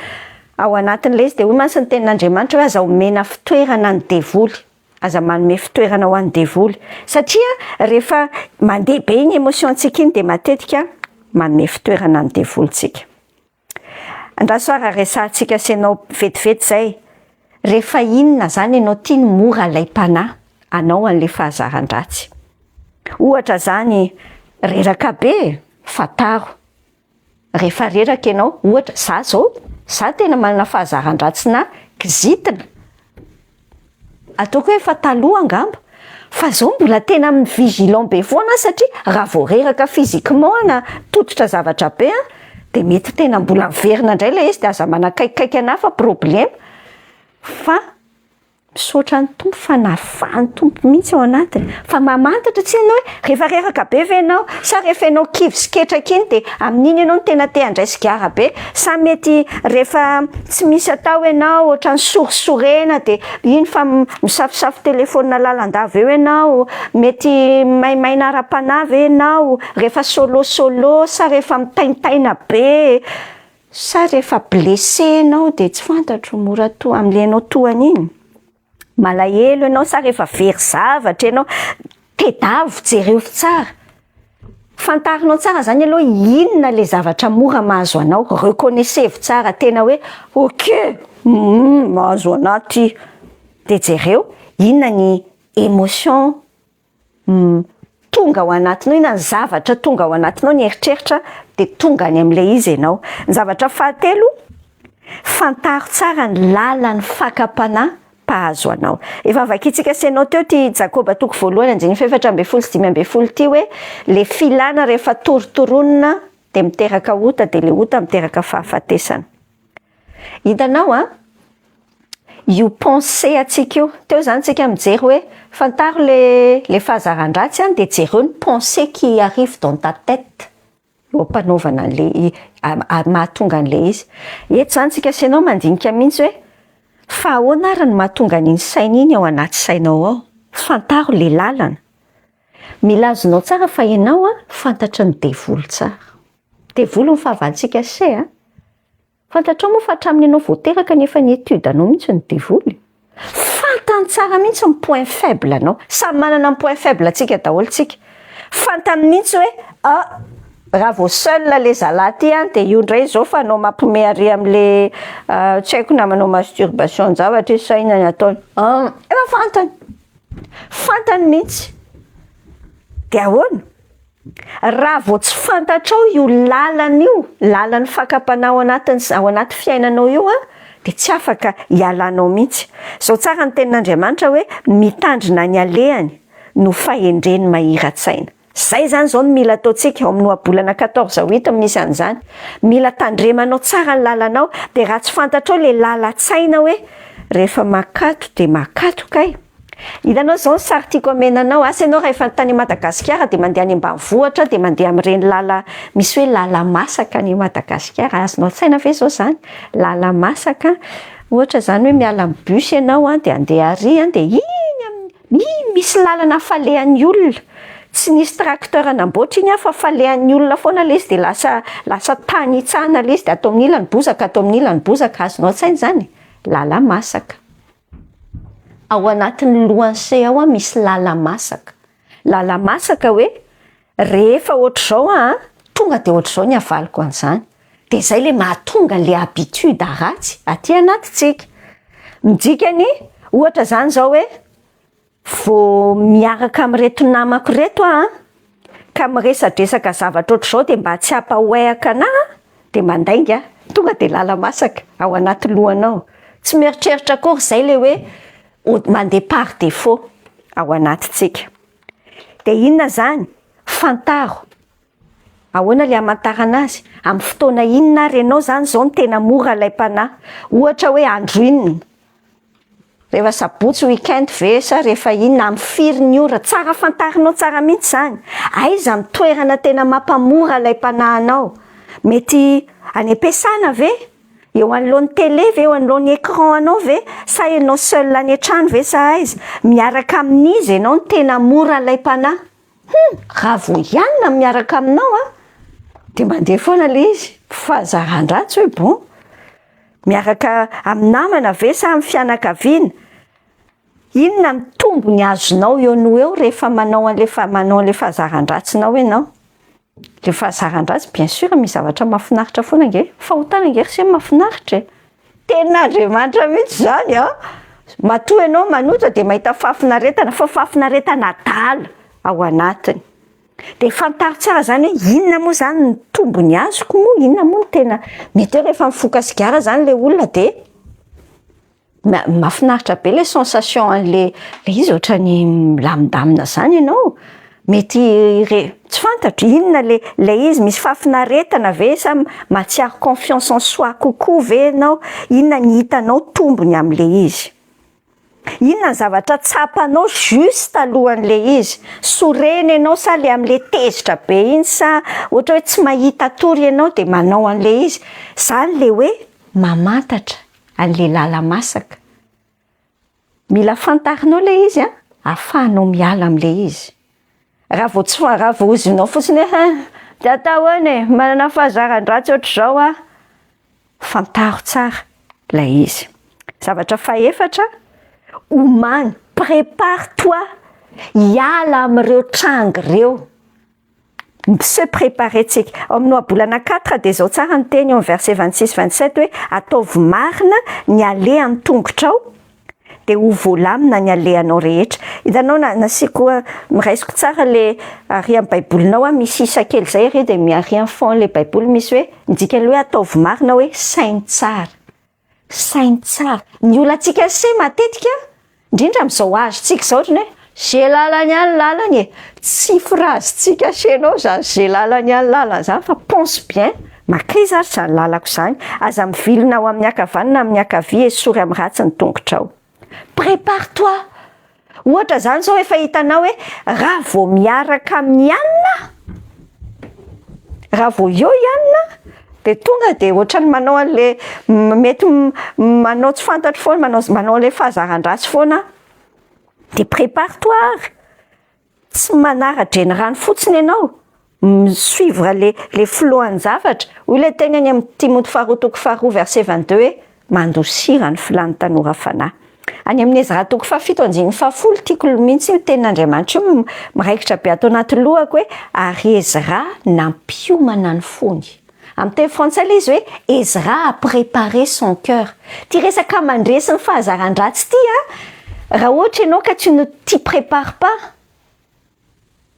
ao anatin'le izy. De hoy mantsy ny tenin'Andriamanitra hoe aza omena fitoerana ny devoly, aza manome fitoerana ho an'ny devoly, satria rehefa mandeha be iny émotion ntsika iny de matetika manome fitoerana ny devoly tsika. Andraso raha resahantsika sy ianao vetivety zay, rehefa inona zany ianao tia ny mora alaim-panahy anao an'le fahazaran-dratsy? Ohatra zany reraka be, fantaro rehefa reraka ianao. Ohatra za zao, za tena manana fahazaran-dratsy na kizitina, ataoko hoe efa taloha angamba, fa zao mbola tena vigilant be foana, satria raha vao reraka physiquement na tototra zavatra be a, de mety tena mbola miverina indray le izy, de aza manakaikikaiky anahy fa problème. Fa misaotra ny Tompo fa nafahan'ny Tompo mihitsy ao anatiny. Fa mamantatra tsy ianao hoe rehefa reraka be ve ianao, sa rehefa ianao kivy sy ketraka iny de amin'iny ianao no tena te handray sigara be, sa mety rehefa tsy misy atao ianao, ohatran'ny sorisorena, de iny fa misafosafo telefôna lalandava eo ianao? Mety maimaina ara-panahy ve ianao rehefa solo solo, sa rehefa mitaintaina be, sa rehefa blessé ianao de tsy fantatro mora to am'le anao toan'iny malahelo ianao, sa rehefa very zavatra ianao? Tedavo, jereo tsara, fantarinao tsara zany aloha inona le zavatra mora mahazo anao. Reconnaissevo tsara tena hoe ok, mahazo anaty, de jereo inona ny émotion tonga ao anatinao, inona ny zavatra tonga ao anatinao, ny eritreritra, de tonga any am'le izy ianao. Ny zavatra fahatelo, fantaro tsara ny lalan'ny fakam-panahy mpahazo anao. Efa vakitsika sy ianao teo ty Jakoba toko voalohany andininy 14 sy 15 ty hoe le filana rehefa torotoronina de miteraka ota, de le ota miteraka fahafatesana. Hitanao a, Io pensée atsika io teo zany tsika mijery hoe fantaro le fahazaran-dratsy a, de jereo ny pensée qui arrive dans ta tête eo am-panaovana an'le mahatonga an'le izy. Eto zany tsika sy ianao mandinika mihitsy hoe fa ahoana ary ny mahatonga an'iny saina iny ao anaty sainao ao. Fantaro le lalana. Mila azonao tsara fa ianao a fantatry ny devoly tsara. Devoly ny fahavalontsika se a. Fantatrao moa fa hatramin'ny ianao voateraka nefa ny étude anao mihitsy ny devoly. Fantany tsara mihitsy ny point faible anao. Samy manana ny point faible atsika daholo tsika. Fantany mihitsy hoe ah, raha vao seul le zalahy ty a, de io indray zao fa anao mampime ary am'le tsy haiko na manao masturbation zavatra izy sa inona ny ataony. Ah, efa fantany. Fantany mihitsy. De ahoana? Raha vao tsy fantatrao io lalana io, lalan'ny fakam-panahy ao anatin'ny ao anaty fiainanao io a, de tsy afaka hialanao mihitsy. Zao tsara ny tenin'Andriamanitra hoe mitandrina ny alehany no fahendreny mahira-tsaina. Zay zany zao no mila ataontsika ao amin'ny ohabolana 14:8 misy an'izany. Mila tandremanao tsara ny lalanao, de raha tsy fantatrao le lalan-tsaina hoe rehefa makato de makato kay. Hitanao zao ny sary tiako amenanao, asa ianao rehefa tany Madagasikara de mandeha any ambanivohitra de mandeha amin'ireny lala misy hoe lala masaka any Madagasikara, azonao an-tsaina ve zao zany? Lala masaka, ohatra zany hoe miala amin'ny bus ianao a de andeha ary a, de iny iny misy lalana falehan'ny olona. Tsy nisy tracteur namboatra iny a fa falehan'ny olona foana le izy, de lasa tany hitsahana le izy, de atao amin'ny ilany bozaka, atao amin'ny ilany bozaka, azonao an-tsaina zany? Lala masaka. Ao anatin'ny lohan'ny se ao a misy lala masaka. Lala masaka hoe rehefa ohatr'izao a, tonga de ohatr'izao ny avaliko an'izany. De zay le mahatonga le habitude ratsy aty anatintsika. Midikany ohatra zany zao hoe vao miaraka amin'ireto namako reto aho ka miresadresaka zavatra ohatr'izao, de mba tsy hampahoehaka anahy de mandainga, tonga de lala masaka ao anaty lohanao. Tsy mieritreritra akory, zay le hoe mandeha par défaut ao anatintsika. De inona zany? Fantaro. Ahoana le hamantarana azy? Amin'ny fotoana inona ary ianao zany zao no tena mora alaim-panahy? Ohatra hoe andro inona? Rehefa sabotsy weekend ve sa rehefa inona, amin'ny firy ny ora? Tsara fantarinao tsara mihitsy zany. Aiza ny toerana tena mampamora alaim-panahy anao? Mety any am-piasana ve? Eo anoloan'ny télé ve, eo anoloan'ny écran anao ve? Sa ianao seul any an-trano ve sa aiza? Miaraka amin'iza ianao no tena mora alaim-panahy? Raha vao ianona miaraka aminao a, de mandeha foana le izy. Fahazaran-dratsy hoe bon. Miaraka amin'ny namana ve sa amin'ny fianakaviana? Inona ny tombony azonao eo no eo rehefa manao an'le fahazaran-dratsinao ianao? Le fahazaran-dratsy, bien sûr, misy zavatra mahafinaritra foana ange. Fahotana ange ry se mahafinaritra e. Tenin'Andriamanitra mihitsy zany a. Matoa ianao manota de mahita fahafinaretana, fa fahafinaretana adala ao anatiny. De fantaro tsara zany hoe inona moa zany ny tombony azoko moa, inona moa no tena mety hoe rehefa mifoka sigara zany le olona de mahafinaritra be le sensation an'le le izy, ohatrany milamindamina zany ianao. Mety re tsy fantatro inona le izy, misy fahafinaretana ve sa mahatsiaro confiance en soi kokoa ve ianao? Inona ny hitanao tombony am'le izy? Inona ny zavatra tsapanao juste alohan'le izy? Sorena ianao sa le am'le tezitra be iny, sa ohatra hoe tsy mahita tory ianao de manao an'le izy? Zany le hoe mamantatra an'le lala masaka. Mila fantarinao le izy a, ahafahanao miala am'le izy. Raha vao tsy raha vao ozinao fotsiny hoe ha de atao ahoana e, manana fahazaran-dratsy ohatr'izao a. Fantaro tsara lay izy. Zavatra fahefatra, omany, prépare-toi hiala amin'ireo tranga ireo. Se préparer tsika. Ao amin'ny ohabolana 4 de zao tsara ny teny eo amin'ny verset 26 27 hoe ataovy marina ny alehan'ny tongotrao de ho voalamina ny alehanao rehetra. Hitanao na nasiako miraisiko tsara le ary amin'ny baibolinao a, misy isa kely zay ary de miary amin'ny fond le baiboly misy hoe midika le hoe ataovy marina hoe saino tsara. Saino tsara. Ny olantsika se matetika indrindra amin'izao azontsika izao ohatrany hoe ze lalany any lalany e. Tsy phrasentsika senao zany ze lalany any lalany zany, fa pense bien. Makaiza ary izany lalako izany? Aza mivilina ho amin'ny ankavanana na amin'ny ankavia, esory amin'ny ratsy ny tongotrao. Prépare-toi! Ohatra izany izao efa hitanao hoe raha vao miaraka amin'i Anna, raha vao eo i Anna dia tonga dia ohatran'ny manao an'le mety manao tsy fantatro foana, manao manao an'le fahazaran-dratsy foana aho. Dia prépare-toi ary! Tsy manara-drenirano fotsiny ianao, mi-suivre le le flow-an-javatra. Hoy ilay teny any amin'ny Timoty faharoa toko faharoa verset 22 hoe mandosira ny filàn'ny tanora fanahy. Any amin'ny Ezra toko fahafito andininy fahafolo, tiako mihitsy io tenin'Andriamanitra io, miraikitra be ato anaty lohako hoe ary Ezra nampiomana ny fony. Amin'ny teny frantsay ilay izy hoe Ezra a préparé son cœur. Ity resaka mandresy ny fahazaran-dratsy ity an, raha ohatra ianao ka tu ne t'y prépares pas,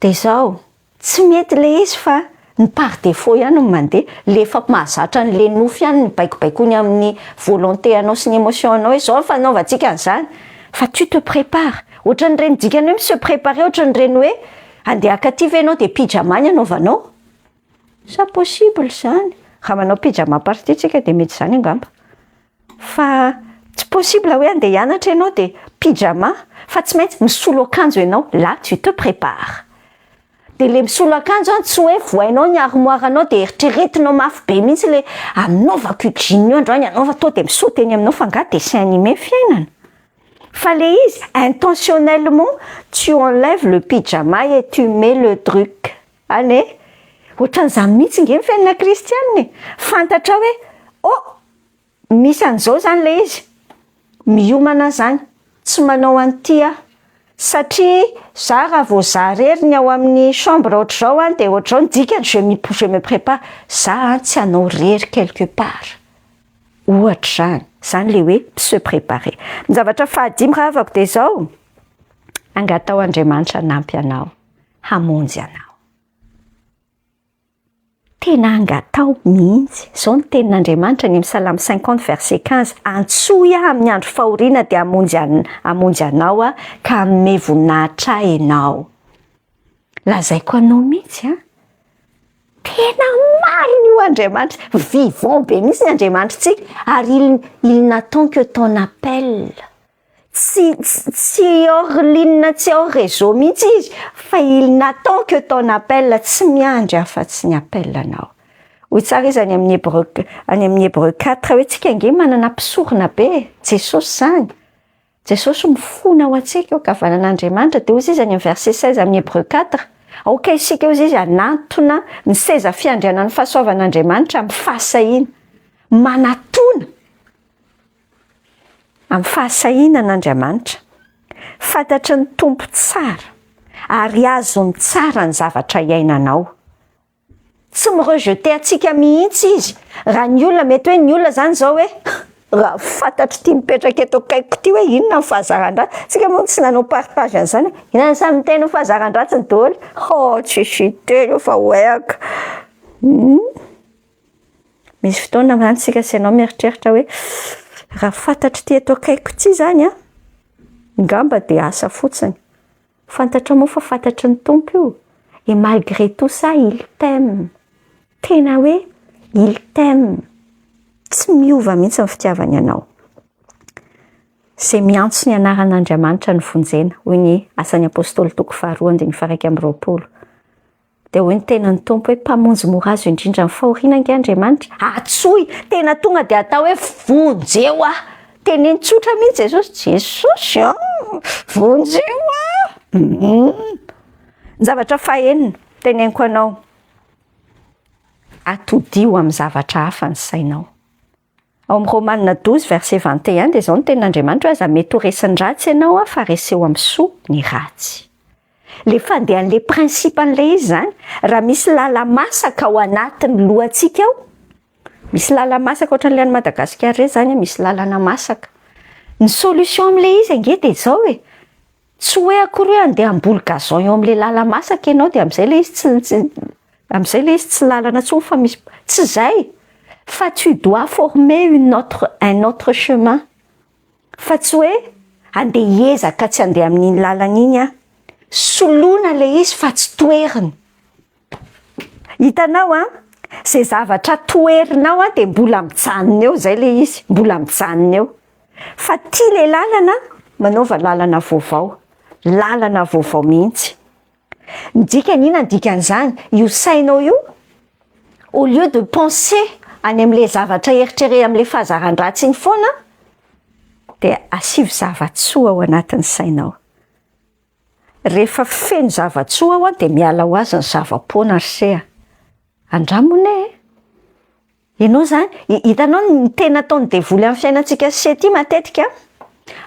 dia izao, tsy mety ilay izy fa ny par défaut ihany no mandeha, ilay efa mahazatra an'ilay nofy ihany no baikobaikoiny amin'ny volonté anao sy ny émotion anao hoe izao ny fanaovantsika an'izany, fa tu te prépares. Ohatran'ireny dikany hoe mi-se préparer ohatran'ireny hoe handeha haka aty ve ianao dia pyjama ny anaovanao? Sa possible izany? Raha manao pyjama party tsika dia mety izany angamba. Fa tsy possible hoe andeha hianatra ianao dia pyjama fa tsy maintsy misolo akanjo ianao, là tu te prépares. Dia le misolo akanjo an tsy hoe vohainao ny armoire anao dia eritreretinao mafy be mihitsy le anaovako io jean io androany anaova to dia misaoty eny aminao fa angaha dessin animé ny fiainana? Fa le izy intentionnellement tu enlèves le pyjama et tu mets le truc. Any e! Ohatran'izany mihitsy nge ny fiainana kristianina e! Fantatrao hoe oh! Misy an'izao izany ilay izy, miomana aho izany, tsy manao an'ity aho, satria za raha vao za irery ny ao amin'ny chambre ohatr'izao an, dia ohatr'izao ny dikany, je m'y je me prépare, za an tsy hanao irery quelque part, ohatra izany, izany ilay hoe se préparer. Ny zavatra fahadimy rahavako dia izao, angataho Andriamanitra hanampy anao. hamonjy anao. Tena angataho mihitsy. Izao ny tenin'Andriamanitra any amin'ny Salamo 50 verset 15, Antsoy aho amin'ny andro fahoriana dia hamonjy an, hamonjy anao aho ka hanome voninahitra ahy ianao. Lazaiko anao mihitsy an, tena marina io Andriamanitra, vivant be mihitsy ny Andriamanitritsika ary il, il n'attend que ton appel. Tsy tsy hors ligne tsy hors réseau mihitsy izy fa il n'attend que ton appel, tsy miandry afa-tsy ny appel anao. Hoy tsara izy any amin'ny Hébreu any amin'ny Hébreu 4 hoe tsika ange manana mpisorona be e, Jesosy izany. Jesosy mifona ho antsika eo ankavanan'Andriamanitra dia hoy izy any amin'ny verset 16 amin'ny Hébreu 4, aoka isika hoy izy hanantona ny seza fiandrianan'ny fahasoavan'Andriamanitra amin'ny fahasahiana. Manatona. Amin'ny fahasahiana an'Andriamanitra. Fantatry ny Tompo tsara ary azony tsara ny zavatra iainanao. Tsy mi-rejeter antsika mihitsy Izy. Raha ny olona, mety hoe ny olona izany izao hoe raha fantatr'ity mipetraka eto akaikiko ity hoe inona ny fahazaran-dratsy. Tsika moa tsy nanao partage an'izany. Inona ny samy miteny ny fahazaran-dratsiny daholo. Oh, tsisy hiteny eo fa hoehaka. Misy fotoana mantsy isika sy ianao mieritreritra hoe raha fantatr'ity eto akaikiko ity izany an, angamba dia asa fotsiny. Fantatrao moa fa fantatry ny Tompo io. Et malgré tout ça, il t'aime. Tena hoe il t'aime. Tsy miova mihitsy ny fitiavany anao. Izay miantso ny anaran'Andriamanitra no vonjena, hoy ny Asan'ny Apostoly toko faharoa andininy faha-21. Dia hoy ny tenan'ny Tompo hoe, Mpamonjy mora azo indrindra ny fahoriana ange Andriamanitra. Antsoy! Tena tonga dia atao hoe, Vonjeo aho! Teneno tsotra mihitsy Jesosy, Jesosy an! Vonjeo aho! Ny zavatra fahenina, teneniko anao, atodiho amin'ny zavatra hafa ny sainao. Ao amin'ny Romana 12 verset 21 dia izao ny tenin'Andriamanitra hoe aza mety ho resin'ny ratsy ianao fa reseo amin'ny soa ny ratsy. Le fandehan'le principe an'ilay izy izany, raha misy lala-masaka ao anatin'ny lohantsika ao, misy lala-masaka ohatran'ilay any Madagasikara ireny izany, misy lalana masaka. Ny solution amin'ilay izy ange dia izao e, Tsy hoe akory hoe andeha hamboly gazon eo amin'ilay lala-masaka ianao dia amin'izay ilay izy tsy tsy amin'izay ilay izy tsy lalana intsony fa misy tsy izay fa tu dois former une autre un autre chemin fa tsy hoe andeha hiezaka tsy andeha amin'iny lalana iny aho. Soloina ilay izy fa tsy toherina. Hitanao an? Izay zavatra toherinao dia mbola mijanona eo, izay ilay izy, mbola mijanona eo. Fa ity ilay lalana, manaova lalana vaovao, lalana vaovao mihitsy. Ny dikany, inona ny dikan'izany? Io sainao io, au lieu de penser any amin'ilay zavatra eritrere amin'ilay fahazaran-dratsy iny foana, dia asivo zava-tsoa ao anatin'ny sainao. Rehefa feno zava-tsoa ao dia miala ho azy ny zava-poana ry se a! Andramo anie e! Ianao izany, hitanao ny tena ataon'ny devoly amin'ny fiainantsika se ity matetika,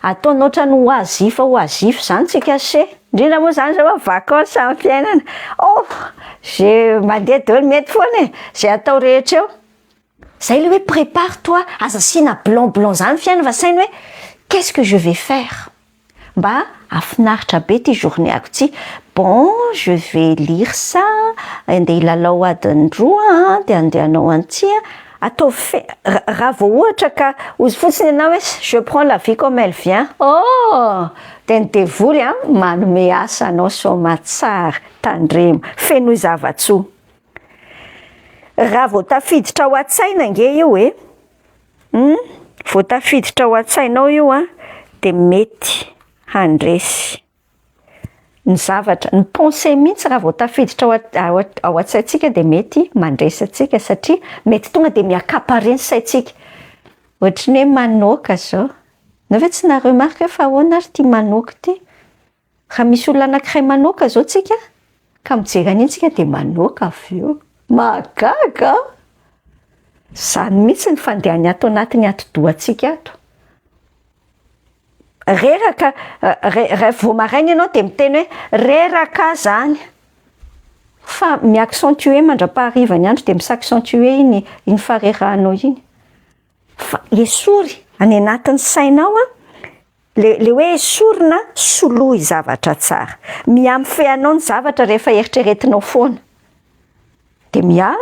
ataony ohatran'ny oisif oisif izany tsika se, indrindra moa izany izao vacances amin'ny fiainana, oh! Ze mandeha daholo mety foana e, ze atao rehetra eo. Zay le hoe prépare toi, aza asiana blanc blanc zany ny fiainana fa saino hoe qu'est-ce que je vais faire? Mba hafinaritra be ty journée ako ty, bon je vais lire ça, andeha hilalao adiny roa an, de andeha hanao an'ity an, ataovy fe- raha vao ohatra ka hozy fotsiny ianao hoe je prends la vie comme elle vient, oh! De ny devoly an manome asa anao soamatsara, tandremo, fenoy zava-tsoa. Raha vao tafiditra ao an-tsaina ange io e, Hum, vao tafiditra ao an-tsainao io an, dia mety handresy ny zavatra, ny pensée mihitsy raha vao tafiditra ao ao an-tsaintsika dia mety mandresy antsika satria mety tonga dia mi-accaparer ny saintsika. Ohatry ny hoe manoaka zao, nareo ve tsy na-remarque hoe fa ahoana ary ity manoaka ity? Raha misy olona anankiray manoaka zao tsika ka mijery an'iny tsika dia manoaka avy eo. Mahagaga an! Zany mihitsy ny fandehany ato anatin'ny atidohantsika ato. Reraka, re- vao maraina ianao dia miteny hoe reraka aho zany. Fa mi-accentuer mandra-paharivan'ny andro dia mi-s'accentuer iny iny faharerahanao iny. Fa esory any anatin'ny sainao an, Le le hoe esorina, soloy zavatra tsara. Miha mifehy anao ny zavatra rehefa eritreretinao foana. De miha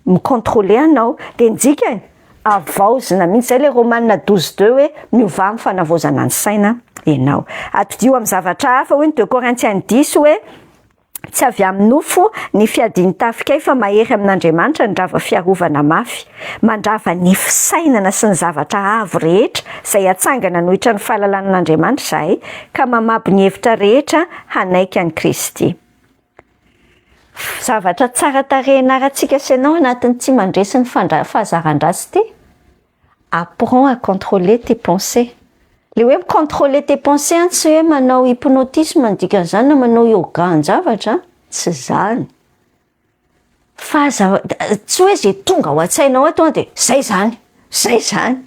mi-contrôler anao. De ny dikany, havaozina mihitsy. Zay le Romana 12 deux hoe miovà amin'ny fanavaozana ny saina ianao. Atodiho amin'ny zavatra hafa hoy ny 2 Corinthiens 10 hoe Tsy avy amin'ny nofo ny fiadian'ny tafikay fa mahery amin'Andriamanitra ny rava fiarovana mafy. Mandrava ny fisainana sy ny zavatra avo rehetra izay atsangana hanohitra ny fahalalana an'Andriamanitra izahay ka mamabo ny hevitra rehetra hanaiky an'i Kristy. Zavatra tsara tarehy anarantsika sy ianao anatin'ity mandresy ny fahazaran-dratsy ity. Apprends à contrôler tes pensées. Le hoe mi-contrôler tes pensées an tsy hoe manao hypnotisme ny dikan'izany na manao yoga an-javatra an, tsy zany. Fa zava- tsy hoe zay tonga ao an-tsainao ao tonga de zay zany, zay zany.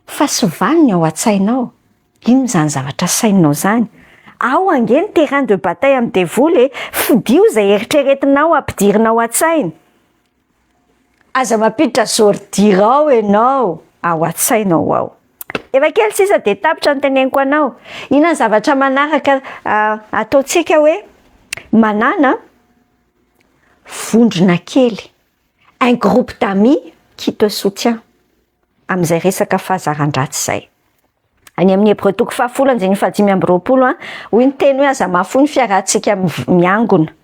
Fa sivano ny ao an-tsainao, inona zany zavatra saininao zany? Ao ange ny terrain de bataille amin'ny devoly e, fidio zay eritreretinao ampidirina ao an-tsaina. Aza mampiditra ordure ao ianao, ao an-tsainao ao. Efa kely sisa dia tapitra ny teneniko anao. Inona ny zavatra manaraka ataontsika hoe manana vondrona kely, un groupe d'amis qui te soutient amin'izay resaka fahazaran-dratsy izay. Any amin'ny Hebreo toko fahafolo andininy fahadimy amby roapolo an, hoy ny teny hoe aza mahafoy ny fiarahantsika miangona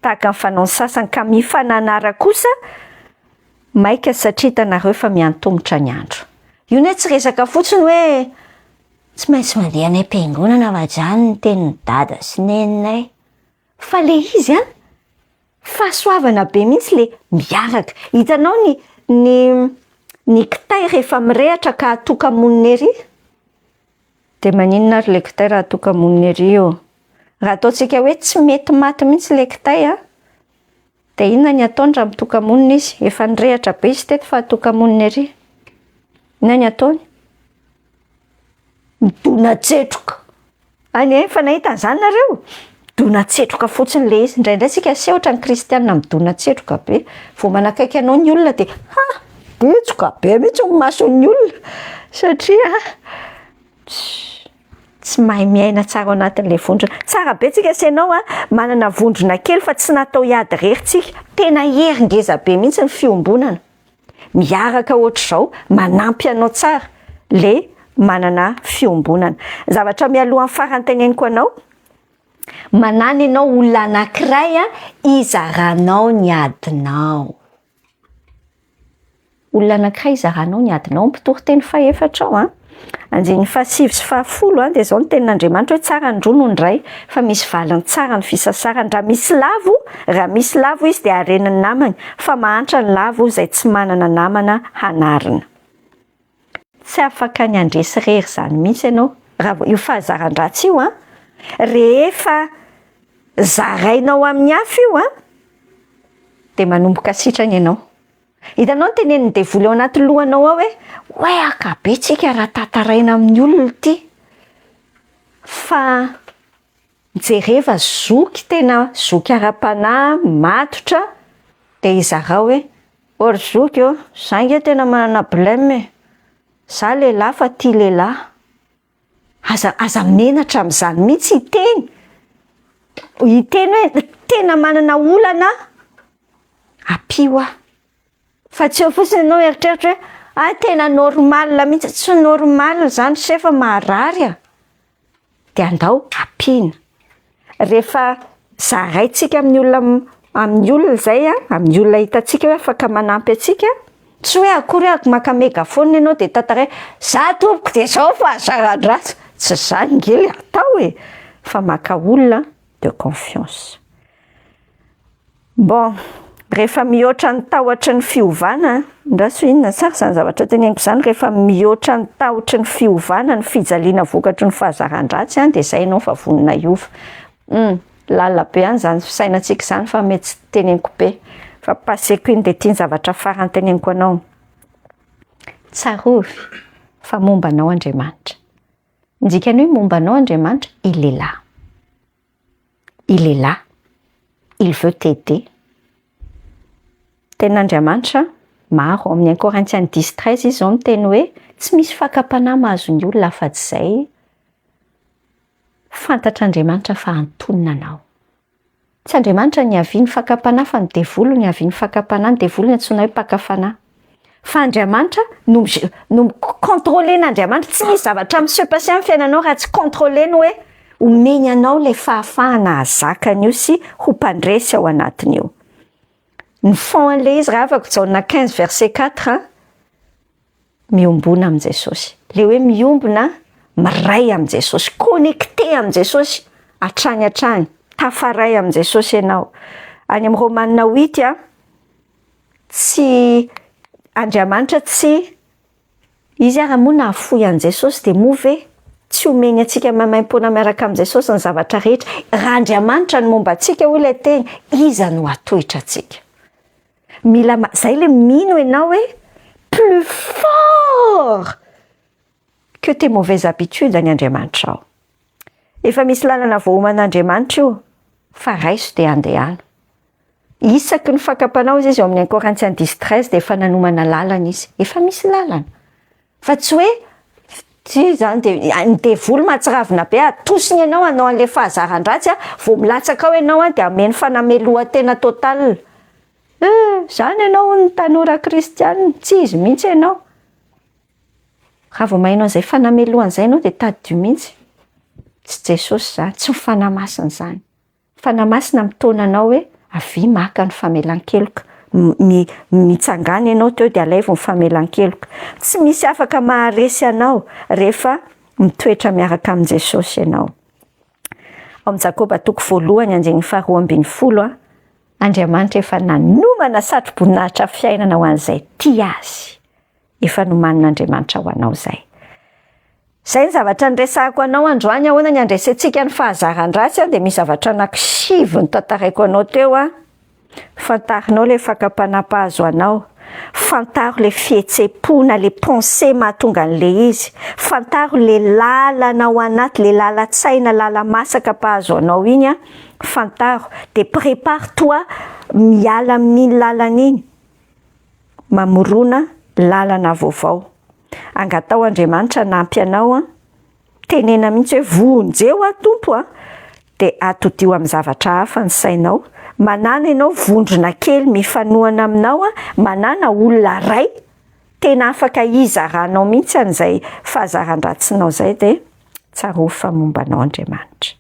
tahaka ny fanaon'ny sasany ka mifananara kosa maika satria hitanareo fa miantomotra ny andro. Io ne tsy resaka fotsiny hoe tsy maintsy mandeha any am-piangonana fa zany ny tenin'i dada sy neninay. Fa le izy an, Fahasoavana be mihitsy le miaraka. Hitanao ny ny ny kitay rehefa mirehatra ka atoka-monina ery? De maninona ary le kitay raha atoka-monina ery ô? Raha ataontsika hoe tsy mety maty mihitsy le kitay a, de inona ny ataony raha mitoka-monina izy? Efa nirehatra be izy teto fa atoka-monina ery. Inona ny ataony? Midona-tsetroka. Any e, efa nahita an'izany nareo? Midona-tsetroka fotsiny le izy. Indraindray tsika aseho ohatran'ny kristianina midona-tsetroka be. Vao manakaiky anao ny olona dia ha! Ditsoka be mihitsy ny mason'ny olona. Satria tsy mahay miaina tsara ao anatin'ilay vondrona. Tsara be tsika sy ianao a, manana vondrona kely fa tsy natao hiady irery tsika. Tena hery ngeza be mihitsy ny fiombonana. miaraka ohatr'izao, manampy anao tsara le manana fiombonana. Zavatra mialohan'ny farany teneniko anao, manana ianao olona anankiray a izaranao ny adinao. Olona anankiray izaranao ny adinao, mpitoriteny fahefatra ao an. Andininy fahasivy sy fahafolo an, dia izao ny tenin'Andriamanitra hoe tsara ny roa noho ny iray, fa misy valiny tsara ny fisasarana. Raha misy lavo, raha misy lavo izy dia haren'ny namany, fa mahantra ny lavo izay tsy manana namana hanarina. Tsy afaka ny handresy irery izany mihitsy ianao, raha vao io fahazaran-dratsy io an, rehefa zarainao amin'ny hafa io an, dia manomboka sitrana ianao. Hitanao ny tenenin'ny devoly ao anaty lohanao ao hoe, oay haka be tsika raha tantaraina amin'ny olona ity. Fa jereva zoky tena zoky ara-panahy matotra dia izarao hoe, ô ry zoky ô, za nge tena manana blème e, za lehilahy fa tia lehilahy. Aza aza menatra amin'izany mihitsy hiteny, hiteny hoe tena manana olana aho, ampio aho. Fa tsy eo fotsiny ianao mieritreritra hoe hay tena normal mihitsy, tsy normal izany se fa marary a! De andao ampiana. Rehefa zaraintsika amin'ny olona amin'ny olona izay a, amin'ny olona hitantsika hoe afaka manampy antsika, tsy hoe akory hoe maka megaphone ianao de tantaraina, za tompoko de zao fa zaran-dratsy, tsy zany nge le atao e, fa maka olona de confiance. Bon, rehefa mihoatra ny tahotry ny fiovana, andraso inona tsara izany zavatra teneniko izany, rehefa mihoatra ny tahotry ny fiovana ny fijaliana vokatry ny fahazaran-dratsy an, dia izay ianao fa vonona hiova. Hum, lalina be any izany fisainantsika izany fa mety tsy teneniko be, fa passeko iny dia ity ny zavatra farany teneniko anao. Tsarovy fa momba anao Andriamanitra. Ny dikany hoe momba anao Andriamanitra, il est là. Il est là. Il veut t'aider. Tenin'Andriamanitra maro ao amin'ny 1 Corinthiens 10 13 izy izao miteny hoe tsy misy fakam-panahy mahazo ny olona afa-tsy izay fantatr'Andriamanitra fa antonona anao. Tsy Andriamanitra niavian'ny fakam-panahy fa ny devoly no niavian'ny fakam-panahy, ny devoly no antsoina hoe mpaka fanahy. Fa Andriamanitra no no mi-contrôler-n'Andriamanitra, tsy misy zavatra mi-se passer amin'ny fiainanao raha tsy contrôler-ny hoe omeny anao ilay fahafahana hahazaka an'io sy ho mpandresy ao anatin'io. Ny fond an'ilay izy raha afaka Jaona 15 verset 4 miombona amin'i Jesosy. Le hoe miombona, miray amin'i Jesosy, connecté amin'i Jesosy hatrany hatrany, tafaray amin'i Jesosy ianao. Any amin'ny Romana huit a, tsy Andriamanitra tsy izy ara moa nahafoy an'i Jesosy dia moa ve tsy omeny antsika maimaimpoana miaraka amin'i Jesosy ny zavatra rehetra? Raha Andriamanitra no momba antsika hoy ilay teny, iza no hatohitra antsika? Mila zay le mino enao hoe plus fort que tes mauvaises habitudes ny Andriamanitrao. Efa misy lalana voaoman'Andriamanitra io fa raiso dia andehano. Isaky ny fakam-panao izy izy ao amin'ny 1 Corinthiens 10 13 dia efa nanomana lalana izy. Efa misy lalana. Fa tsy hoe tsy izany dia ny devoly mahatsiravina be atosiny ianao hanao an'ilay fahazaran-dratsy a, vao milatsaka ao ianao a dia ameno fanamelohan-tena total. Eh, zany ianao hono ny tanora kristianina, tsy izy mihitsy ianao. Raha vao maheno an'izay fanamelohana izay ianao dia tadidio mihitsy, tsy Jesosy izany, tsy ny Fanahy Masina izany. Fanahy Masina mitaona anao hoe avia maka ny famelan-keloka. Mitsangàna ianao teo dia alaivo ny famelan-keloka. Tsy misy afaka maharesy anao rehefa mitoetra miaraka amin'i Jesosy ianao. Ao amin'i Jakoba toko voalohany andininy faharoa ambin'ny folo, Andriamanitra efa nanomana satroboninahitra fiainana ho an'izay tia azy. Efa nomanin'Andriamanitra ho anao izay. Izay ny zavatra niresahako anao androany, ahoana ny handresentsika ny fahazaran-dratsy an, dia misy zavatra anaky sivy notantaraiko anao teo an. Fantarinao ilay fakam-panahy mpahazo anao, fantaro ilay fihetsem-po na ilay pensée mahatonga an'ilay izy, fantaro ilay lalana ao anaty, ilay lalan-tsaina, lala-masaka mpahazo anao iny an, fantaro, dia prépare toi miala amin'iny lalana iny, mamorona lalana vaovao. Angataho Andriamanitra hanampy anao an, tenena mihitsy hoe vonjeo aho Tompo a, dia atodio amin'ny zavatra hafa ny sainao, manàna ianao vondrona kely mifanohana aminao an, manàna olona ray tena afaka hizaranao mihitsy an'izay fahazaran-dratsinao izay dia tsarovy fa momba anao Andriamanitra.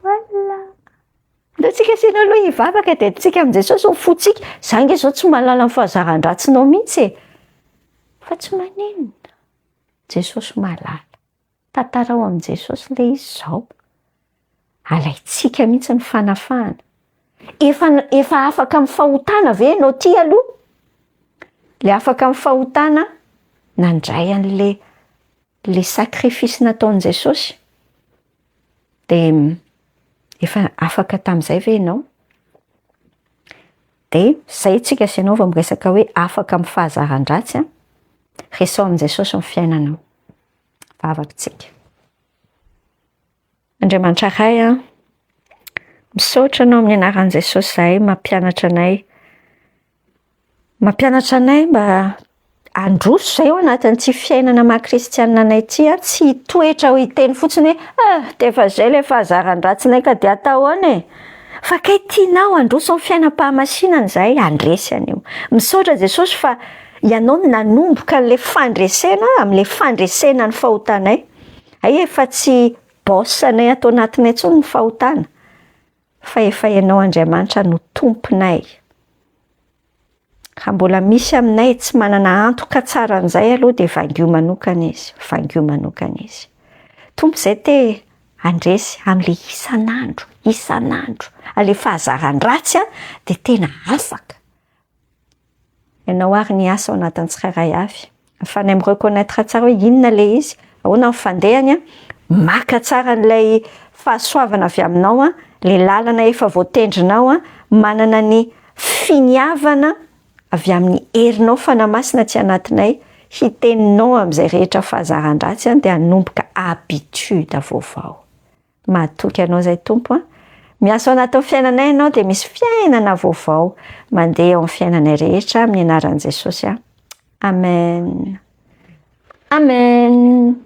Voilà. Ndao tsika. tsika sy ianao aloha hivavaka de tsika amin' Jesosy ny fontsika. Za nge zao tsy mahalala ny fahazaran-dratsinao mihitsy e. Fa tsy maninona, Jesosy mahalala. Tantarao amin' Jesosy le izy zao. Alaintsika mihitsy ny fanafahana. Efa efa afaka amin'ny fahotana ve ianao ty aloha? Le afaka amin'ny fahotana nandray an'le le sacrifice nataon'i Jesosy. De efa afaka tamin'izay ve ianao? De zay tsika sy ianao vao miresaka hoe afaka amin'ny fahazaran-dratsy a. Resao amin' Jesosy ny fiainanao. Vavaka tsika. Andriamanitra Ray a, misaotra anao amin'ny anaran'i Jesosy zahay mampianatra anay, mampianatra anay mba handroso zay ao anatin'ity fiainana maha kristianina anay ity a, tsy hitoetra ho hiteny fotsiny hoe ah de efa zay le fahazaran-dratsinay ka de atao ahoana e. Fa kay tianao handroso amin'ny fiainam-pahamasinana zahay handresy an'io. Misaotra Jesosy fa ianao no nanomboka an'le fandresena amin'le fandresena ny fahotanay. Ay efa tsy boss anay ato anatinay intsony ny fahotana fa efa ianao Andriamanitra no tomponay. Raha mbola misy aminay tsy manana antoka tsara an'izay aloha de vangio manokana izy, vangio manokana izy. Tompo zay te handresy amin'le isan'andro, isan'andro, ale fahazaran-dratsy a de tena afaka. Ianao ary ny asa ao anatin'ny tsirairay avy. Ahafahanay mi-reconnaître tsara hoe inona le izy, ahoana ny fandehany a, maka tsara an'ilay fahasoavana avy aminao a, le lalana efa voatendrinao a, manana ny finiavana avy amin'ny herinao Fanahy Masina aty anatinay, hiteninao amin'izay rehetra fahazaran-dratsy a, de hanomboka habitude vaovao. Mahatoky anao zay Tompo a. Miasa ao anatin'ny fiainanay ianao de misy fiainana vaovao mandeha eo amin'ny fiainanay rehetra amin'ny anaran'i Jesosy a. Amen. Amen.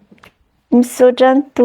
Misaotra ny Tompo.